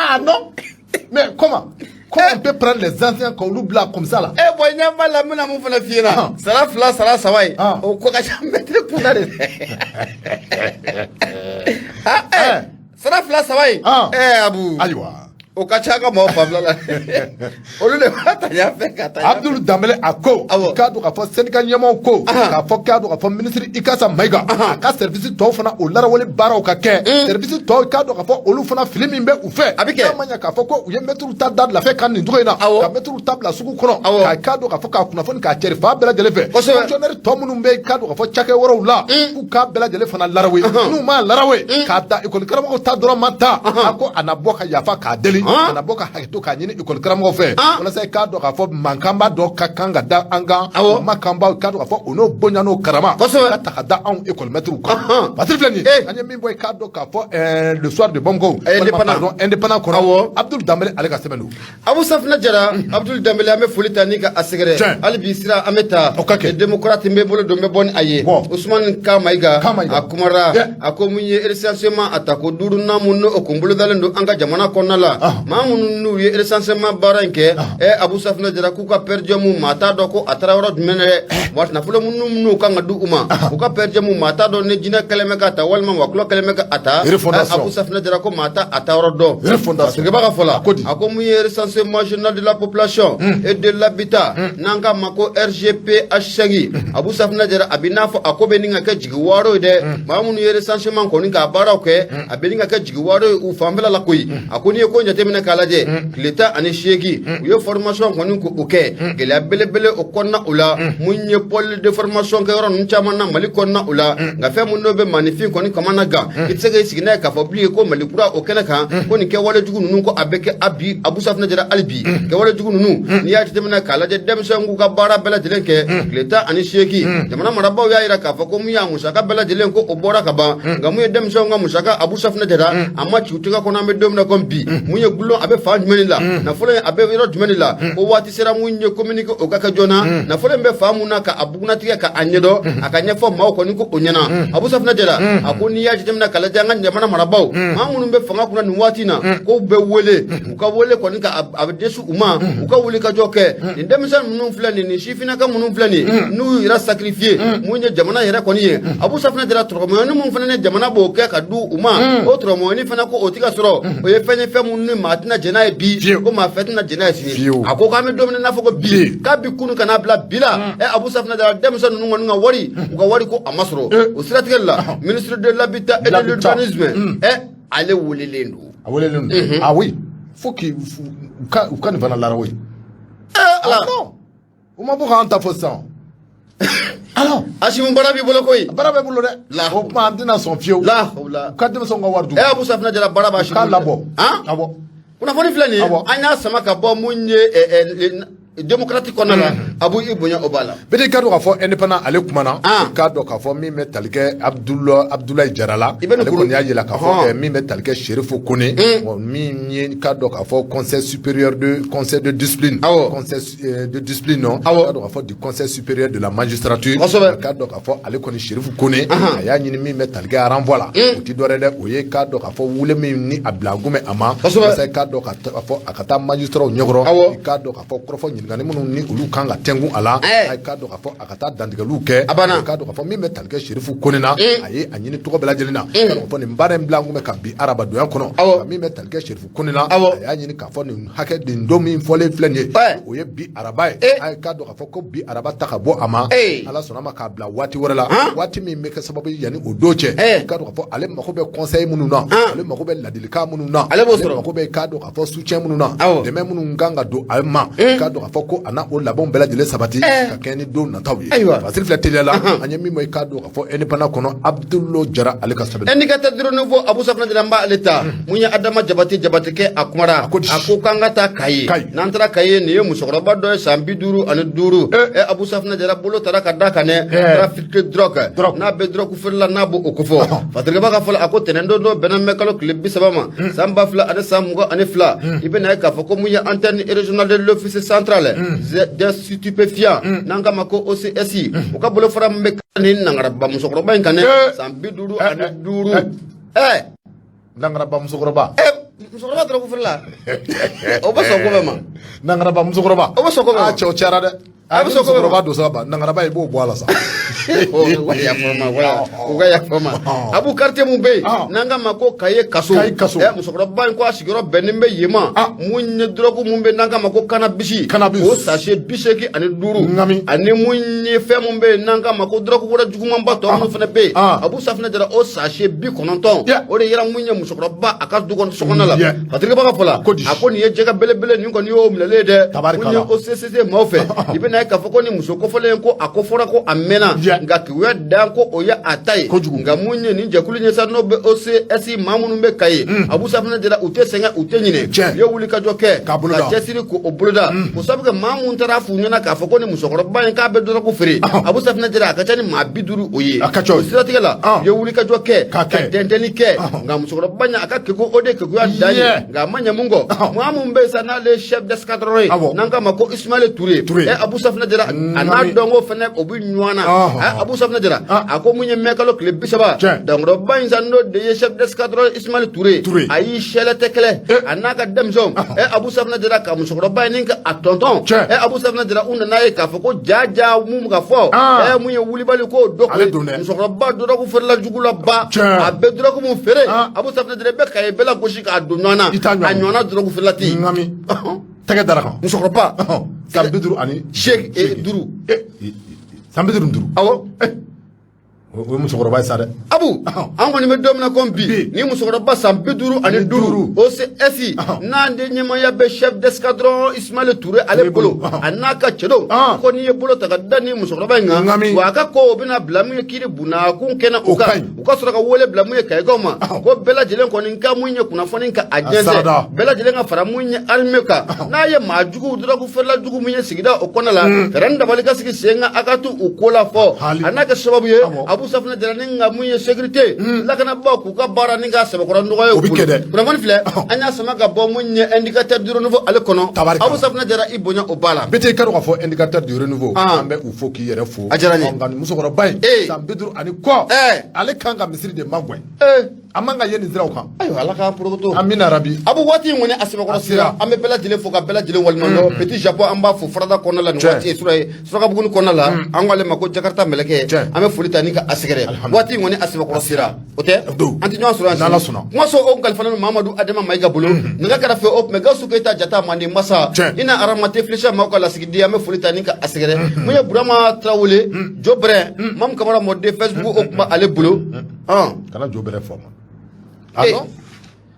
Ah non, mais comment on peut prendre les anciens k'olu bila comme ça là? E bɔn, ɲɛ b'a la, n bɛna mun fana f'i ɲɛna, sara fila, sara saba ye, o ko ka ca mɛtiri kunda de dɛ. Ah, sara fila saba ye, Abu, Ayiwa. o ka ca ka maaw fanfɛla la, olu de b'a ta ɲɛfɛ ka taa ɲɛfɛ. Abdul Danbele a ko, k'a dɔn k'a fɔ syndicat ɲɛmaaw ko k'a fɔ k'a dɔn k'a fɔ ministre Ikasa Mayiga a ka service tɔw fana o larawali baaraw ka kɛ, service tɔw, k'a dɔn k'a fɔ olu fana fili min bɛ u fɛ, A bɛ kɛ. n'a ma ɲɛ k'a fɔ ko u ye mɛtiriw ta dabila fɛ kan nin cogo in na, ka mɛtiriw ta bila sugu kɔnɔ, k'a k'a dɔn k'a fɔ k'a kunnafoni k'a cɛri fan bɛɛ lajɛlen fɛ, fonctionnaire tɔ minnu bɛ yen, k'a dɔn k'a fɔ cakɛ wɛrɛw la, k'u k'a bɛɛ lajɛlen fana larawe. N'u m'a larawe k'a da école karamɔgɔw ta dɔrɔn ma ta, a ko a na bɔ ka yafa k'a deli. ka na bɔ ka hakɛto k'a ɲini ekɔli karamɔgɔ fɛ walasa i k'a dɔn k'a fɔ mankanba dɔ ka kan ka da an kan, mankanba, i k'a dɔn k'a fɔ o n'o bonya n'o karama ka ta ka da anw ekɔli mɛtiriw kan. Fasiri filɛ nin ye, an ye min bɔ, i k'a dɔn k'a fɔ Le Soir de Bamako, pardon, Indépendant kɔnɔ, Abdul Danbele ale ka sɛbɛn don. Abu Safinɛ Jara, Abdul Danbele, an bɛ foli ta ni ka a sɛgɛrɛ hali bi. Sira an bɛ taa Démocrate bɛ bolo don, bɛ bɔ ni a ye. Usumani K Mayiga, a kumara, a ko mun ye recensement a tako duurunan mun n'o kun bolodalen don an ka jamana kɔnɔna la, maa minnu n'u ye recensement baara in kɛ, Abu Safinɛ Jara, k'u ka per diem, maa t'a dɔn ko a taara yɔrɔ jumɛn dɛ. Wa nafolo minnu n'u kan ka di u ma, u ka per diem, maa t'a dɔn ni jinɛ kɛlen bɛ k'a ta walima wakilɔ kɛlen bɛ ka a ta. Abu Safinɛ Jara ko maa t'a a ta yɔrɔ dɔn. Sigibaa ka fɔ la, a ko mun ye recensement général de la population et de l'habitat, n'an k'a ma ko RGPH5, Abu Safinɛ Jara, a bɛ n'a fɔ a ko bɛ nin ka kɛ jigi waaro ye dɛ. Maa minnu ye recensement kɔni k'a baaraw kɛ, a bɛ nin ka kɛ jigi waaro ye u fanfɛla la koyi. A ko n'i ye ko jateminɛ k'a lajɛ, tile 18, u ye formation kɔni k'o kɛ, gɛlɛya belebele o kɔnɔna o la, mun ye pôle de formation kɛ yɔrɔ ninnu caman na Mali kɔnɔna o la. Nka fɛn min n'o bɛ maaninfin kɔni kamana gan, i tɛ se k'i sigi n'a ye k'a fɔ bilen ko Mali kura o kɛnɛ kan, ko nin kɛwale jugu ninnu ko a bɛ kɛ a bi. Abu Safinɛ Jara, hali bi kɛwale jugu ninnu, n'i y'a jateminɛ k'a lajɛ, denmisɛnw k'u ka baara bɛɛ lajɛlen kɛ tile 18, jamana marabaaw y'a jira k'a fɔ ko mun y'a musaka bɛɛ lajɛlen ko o bɔra ka ban. Nka mun ye denmisɛnw ka musaka, Abu Safinɛ Jara, a ma ci u tɛgɛ kɔnɔ. An bɛ don min na komi bi, mun ye gulon, a bɛ fan jumɛn de la? Nafolo in a bɛ yɔrɔ jumɛn de la? Ko waati sera mun ye communiqué o ka kɛ joona, nafolo in bɛ fan mun na, ka a bugunnatigɛ ka a ɲɛdɔn, a ka ɲɛfɔ maaw kɔni ko o ɲɛna. Abu Safinɛ Jara, a ko n'i y'a jateminɛ k'a lajɛ, an ka jamana marabaaw, maa minnu bɛ fanga kunna nin waati in na, k'u bɛ wele, u ka wele kɔni ka a bɛ dɛsɛ u ma, u ka wuli ka jɔ kɛ. Nin denmisɛn ninnu filɛ nin, nin sifinnaka minnu filɛ nin, n'u yɛrɛ sacrifier mun ye jamana yɛrɛ kɔni ye, Abu Safinɛ Jara, tɔrɔmɔɲɔni mun fana ni jamana b'o kɛ ka di u ma, o tɔrɔmɔɲɔni fana ko o tɛ ka sɔrɔ. O ye fɛn ye, fɛn mun ni maa tɛna jɛn n'a ye bi, ko maa fɛn tɛna jɛn n'a ye sini. A ko k'an bɛ don min na i n'a fɔ ko bi, kabi kunu ka n'a bila bi la, Abu Safinɛ Jara, denmisɛn ninnu kɔni ka wari, u ka wari ko a ma sɔrɔ. O siratigɛ la, ministre de l'habitat et de l'urbanisme, ale welelen don. A welelen don, ah oui, faut que u ka nin fana larawo ye. Ala. Non, u ma bɔ k'an ta fɔ sisan alors. Asimu, baara b'i bolo koyi. Baara bɛ bolo dɛ. O kuma an tɛna sɔn fiyewu. La hawla. U ka denmisɛnw ka wari dun. Abu Safinɛ Jara, baara b'a U k'a labɔ. Han. Awɔ. Kunnafoni filɛ nin ye, an y'a sama ka bɔ mun ye Démocrate kɔnɔna la. Abu, i bonya o b'a la. Bɛɛ k'a dɔn k'a fɔ Indépendant ale kumana, i k'a dɔn k'a fɔ min bɛ tali kɛ Abdoulaye Jara la, I bɛ nin ale kuru- kɔni y'a jira k'a fɔ min bɛ tali kɛ Serifu Kone, min ye k'a dɔn k'a fɔ conseil supérieur de conseil de discipline, conseil de discipline, non, k'a dɔn k'a fɔ du conseil supérieur de la magistrature, k'a dɔn k'a fɔ ale kɔni Serifu Kone, a y'a ɲini min bɛ tali kɛ renvoi la, o ti dɔwɛrɛ dɛ, o ye k'a dɔn k'a fɔ wele min ni a bila kun bɛ a ma, walasa k'a dɔn k'a fɔ a ka taa magistrat ɲɛkɔrɔ, i k'a dɔn k'a fɔ kɔrɔfɔ ɲininkali minnu ni olu kan ka tɛnku a la, a k'a dɔn k'a fɔ a ka taa dantigɛliw kɛ. A banna. I k'a dɔn k'a fɔ min bɛ tali kɛ Serifu Kone na, a ye a ɲini tɔgɔ bɛɛ lajɛlen na, k'a dɔn k'a fɔ nin baara in bila kun bɛ ka bi arabadonya kɔnɔ. Nka min bɛ tali kɛ Serifu Kone na, a y'a ɲini k'a fɔ nin hakɛ nin don min fɔlen filɛ nin ye, o ye bi araba ye. A k'a dɔn k'a fɔ ko bi araba ta ka bɔ a ma, Ala sɔnna ma k'a bila waati wɛrɛ la, waati min bɛ kɛ sababu ye yanni o don cɛ, i k'a dɔn k'a fɔ ale mako bɛ conseil minnu na, ale mako bɛ ladilikan minnu na, Ale b'o sɔrɔ. mako bɛ k'a dɔn k'a fɔ soutien minnu na, dɛmɛ minnu kan ka don ale ma, k'a dɔn k'a fɔ ko a n'a o labɛnw bɛɛ lajɛlen sabati ka kɛɲɛ ni don nataw ye. Fasiri filɛ teliya la, an ye min bɔ, i k'a dɔn k'a fɔ Indépendant kɔnɔ, Abdoulaye Jara ale ka sɛbɛn. Indicateur du Renouveau, Abu Safinɛ Jara, n b'ale ta. Mun ye Adama Jabate, Jabate kɛ, a kumara. A ko di? A ko k'an ka taa Kayi. Kayi. N'an taara Kayi, nin ye musokɔrɔba dɔ ye, san 55. Abu Safinɛ Jara, bolo taara ka da kan dɛ, trafic de drogue. Drogue. N'a bɛ drogue feere la, n'a b'o o kofɔ. Fatirikɛba ka fɔ la, a ko tɛnɛn don dɔ bɛnna mɛ kalo tile 30 ma, san 2022, i bɛna ye k'a fɔ ko mun ye antenne régionale de l'office central des stupéfiants, n'an k'a ma ko OCS, u ka bolofara min bɛ nin nangaraba musokɔrɔba in kan dɛ, san 55. Nangaraba musokɔrɔba. Musokɔrɔba drogue feere la, o bɛ sɔn ko bɛɛ ma. Nangaraba musokɔrɔba. O bɛ sɔn ko bɛɛ ma. A cɛw cayara dɛ. A bɛ sɔn ko bɛɛ ma. Musokɔrɔba don sa ba, nangaraba i b'o bɔ a la sa. U ka yafa ma, u ka yafa ma. Abu, quartier mun bɛ yen n'an k'a ma ko Kaye Kaso. Kaye Kaso. Musokɔrɔba in ko a sigiyɔrɔ bɛnnen bɛ yen ma. Mun ye drogue mun bɛ yen n'an k'a ma ko cannabis. Cannabis. O sachet 85. Ŋami. Ani mun ye fɛn mun bɛ yen n'an k'a ma ko drogue wɛrɛ jugumanba tɔ minnu fana bɛ yen. Abu Safinɛ Jara, o sachet 90. O de yera mun ye musokɔrɔba a ka du kɔnɔ, so kɔnɔ la. Fatirikɛba ka fɔ la, Ko di? a ko nin ye jɛgɛ belebele nin kɔni y'o minɛlen ye dɛ. Tabarikala. Mun ye OCCC maaw fɛ. I bɛna bɛna ye k'a fɔ ko ni muso kofɔlen ko a ko fɔra ko a mɛnna nka keguya dan ko o ye a ta ye nka mun ye nin jɛkulu ye sa n'o bɛ OCS maa minnu bɛ Kayi Abu Safunɛ Jara u tɛ sɛgɛn u tɛ ɲinɛ u ye wulikajɔ kɛ ka cɛsiri k'o boloda o sabu kɛ maa mun taara f'u ɲɛna k'a fɔ ko ni musokɔrɔba in k'a bɛ dɔrɔgu feere Abu Safunɛ Jara a ka ca ni maa 50 o ye o siratigɛ la u ye wulikajɔ kɛ ka dɛndɛnni kɛ nka musokɔrɔba in a ka kegu o de keguya dan ye nka a ma ɲɛ mun kɔ maa mun bɛ yen sa n'ale ye chef d'escadron ye n'an k'a ma ko Ismaël Touré ɛ Abu Safunɛ Jara a n'a dɔnko fɛnɛ o bɛ ɲɔgɔn na ɛ Abu Safunɛ Jara a ko mun ye mɛ kalo tile 30 dankɔrɔba in sa n'o de ye chef d'escadron Ismaël Touré a y'i sɛlɛ tɛ kɛlɛ a n'a ka denmisɛnw ɛ Abu Safunɛ Jara ka musokɔrɔba in ni ka a tɔntɔn ɛ Abu Safunɛ Jara u nana ye k'a fɔ ko ja ja mun bɛ ka fɔ ɛ mun ye wulibali ko dɔ musokɔrɔba dɔrɔgu feerela jugu la ba a bɛ dɔrɔgu mun feere Abu Safunɛ Jara bɛ Kayi bɛɛ lagosi k'a don ɲɔgɔn na a ɲɔgɔnna dɔrɔgu feerela tɛ yen tɛgɛ dara kan musokɔrɔba san bi duuru ani seegin duuru san 55 awɔ o ye musokɔrɔba ye sa dɛ abu an kɔni bɛ don min na komi bi ni musokɔrɔba san 55 OCS n'an de ɲɛmaaya bɛ chef d'escadron Ismaël Touré ale bolo a n'a ka cɛdenw ko n'i ye bolo ta ka da ni musokɔrɔba in kan wa a ka ko o bɛna bila mun ye kiiri bunakun kɛnɛ o kan u ka sɔrɔ ka wele bila mun ye kayikaw ma ko bɛɛ lajɛlen kɔni ka mun ye kunnafoni ka a jɛnsɛn bɛɛ lajɛlen ka fara mun ye armée kan n'a ye maa jugu dɔrɔgu feerela jugu mun ye sigida o kɔnɔ la fɛɛrɛ ni dabali ka sigi sen kan a ka t'u u ko la fɔ a n'a kɛ sababu ye Abu Safunɛ Jara ni ka mun ye sécurité lakanabaaw k'u ka baara ni ka sɛbɛkɔrɔ nɔgɔya u bolo kunnafoni filɛ an y'a sama ka bɔ mun ye indicateur du renouveau ale kɔnɔ Abu Safunɛ Jara i bonya o ba la BT i ka dɔn k'a fɔ indicateur du renouveau an bɛ u fo k'i yɛrɛ fo a diyara n ye nka nin musokɔrɔba in san 50 ani kɔ ale kan ka misiri de magɛn a man ka ye nin siraw kan ayiwa ala k'an porokoto amina rabi abu waati in kɔni a sɛbɛkɔrɔ sera an bɛ bɛɛ lajɛlen fo ka bɛɛ lajɛlen waleɲuman dɔn petit japon an b'a fo farada kɔnɔna la nin waati sura ye surakabugu kɔnɔna la an k'ale ma ko jakarta mɛlɛkɛ an bɛ foli ta ni ka a sɛgɛrɛ waati in kɔni a sɛbɛkɔrɔ sera o tɛ an tɛ ɲɔgɔn sɔrɔ yan n'ala sɔnna kumaso o kalifalen don mamadu adama mayiga bolo nɛgɛ kɛrɛfɛ o tun bɛ gawusu keyita jata manden masa i na aramate filisa maaw ka lasigiden an bɛ foli ta ni ka a sɛgɛrɛ mun ye burama tarawele jo bɛrɛ mamu kamara mɔden facebook o tun b'ale bolo kana jo bɛrɛ fɔ ma ah non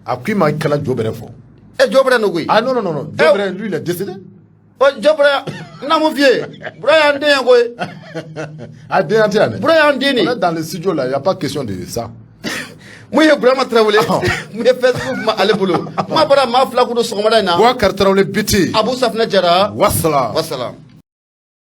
a ko i ma kana jo bɛrɛ fɔ e jo bɛrɛ no koyi ah non non non jo bɛrɛ lui il est décédé jo bɛrɛ n na mun f'i ye bura y'an den ye koyi a den tɛ yan dɛ bura y'an den de on est dans le studio là il y a pas question de ça mun ye burama tarawele mun ye facebook ma ale bolo kuma bɔra maa fila kun don sɔgɔmada in na Boubacar Tarawele BT Abu Safunɛ Jara wasala wasala.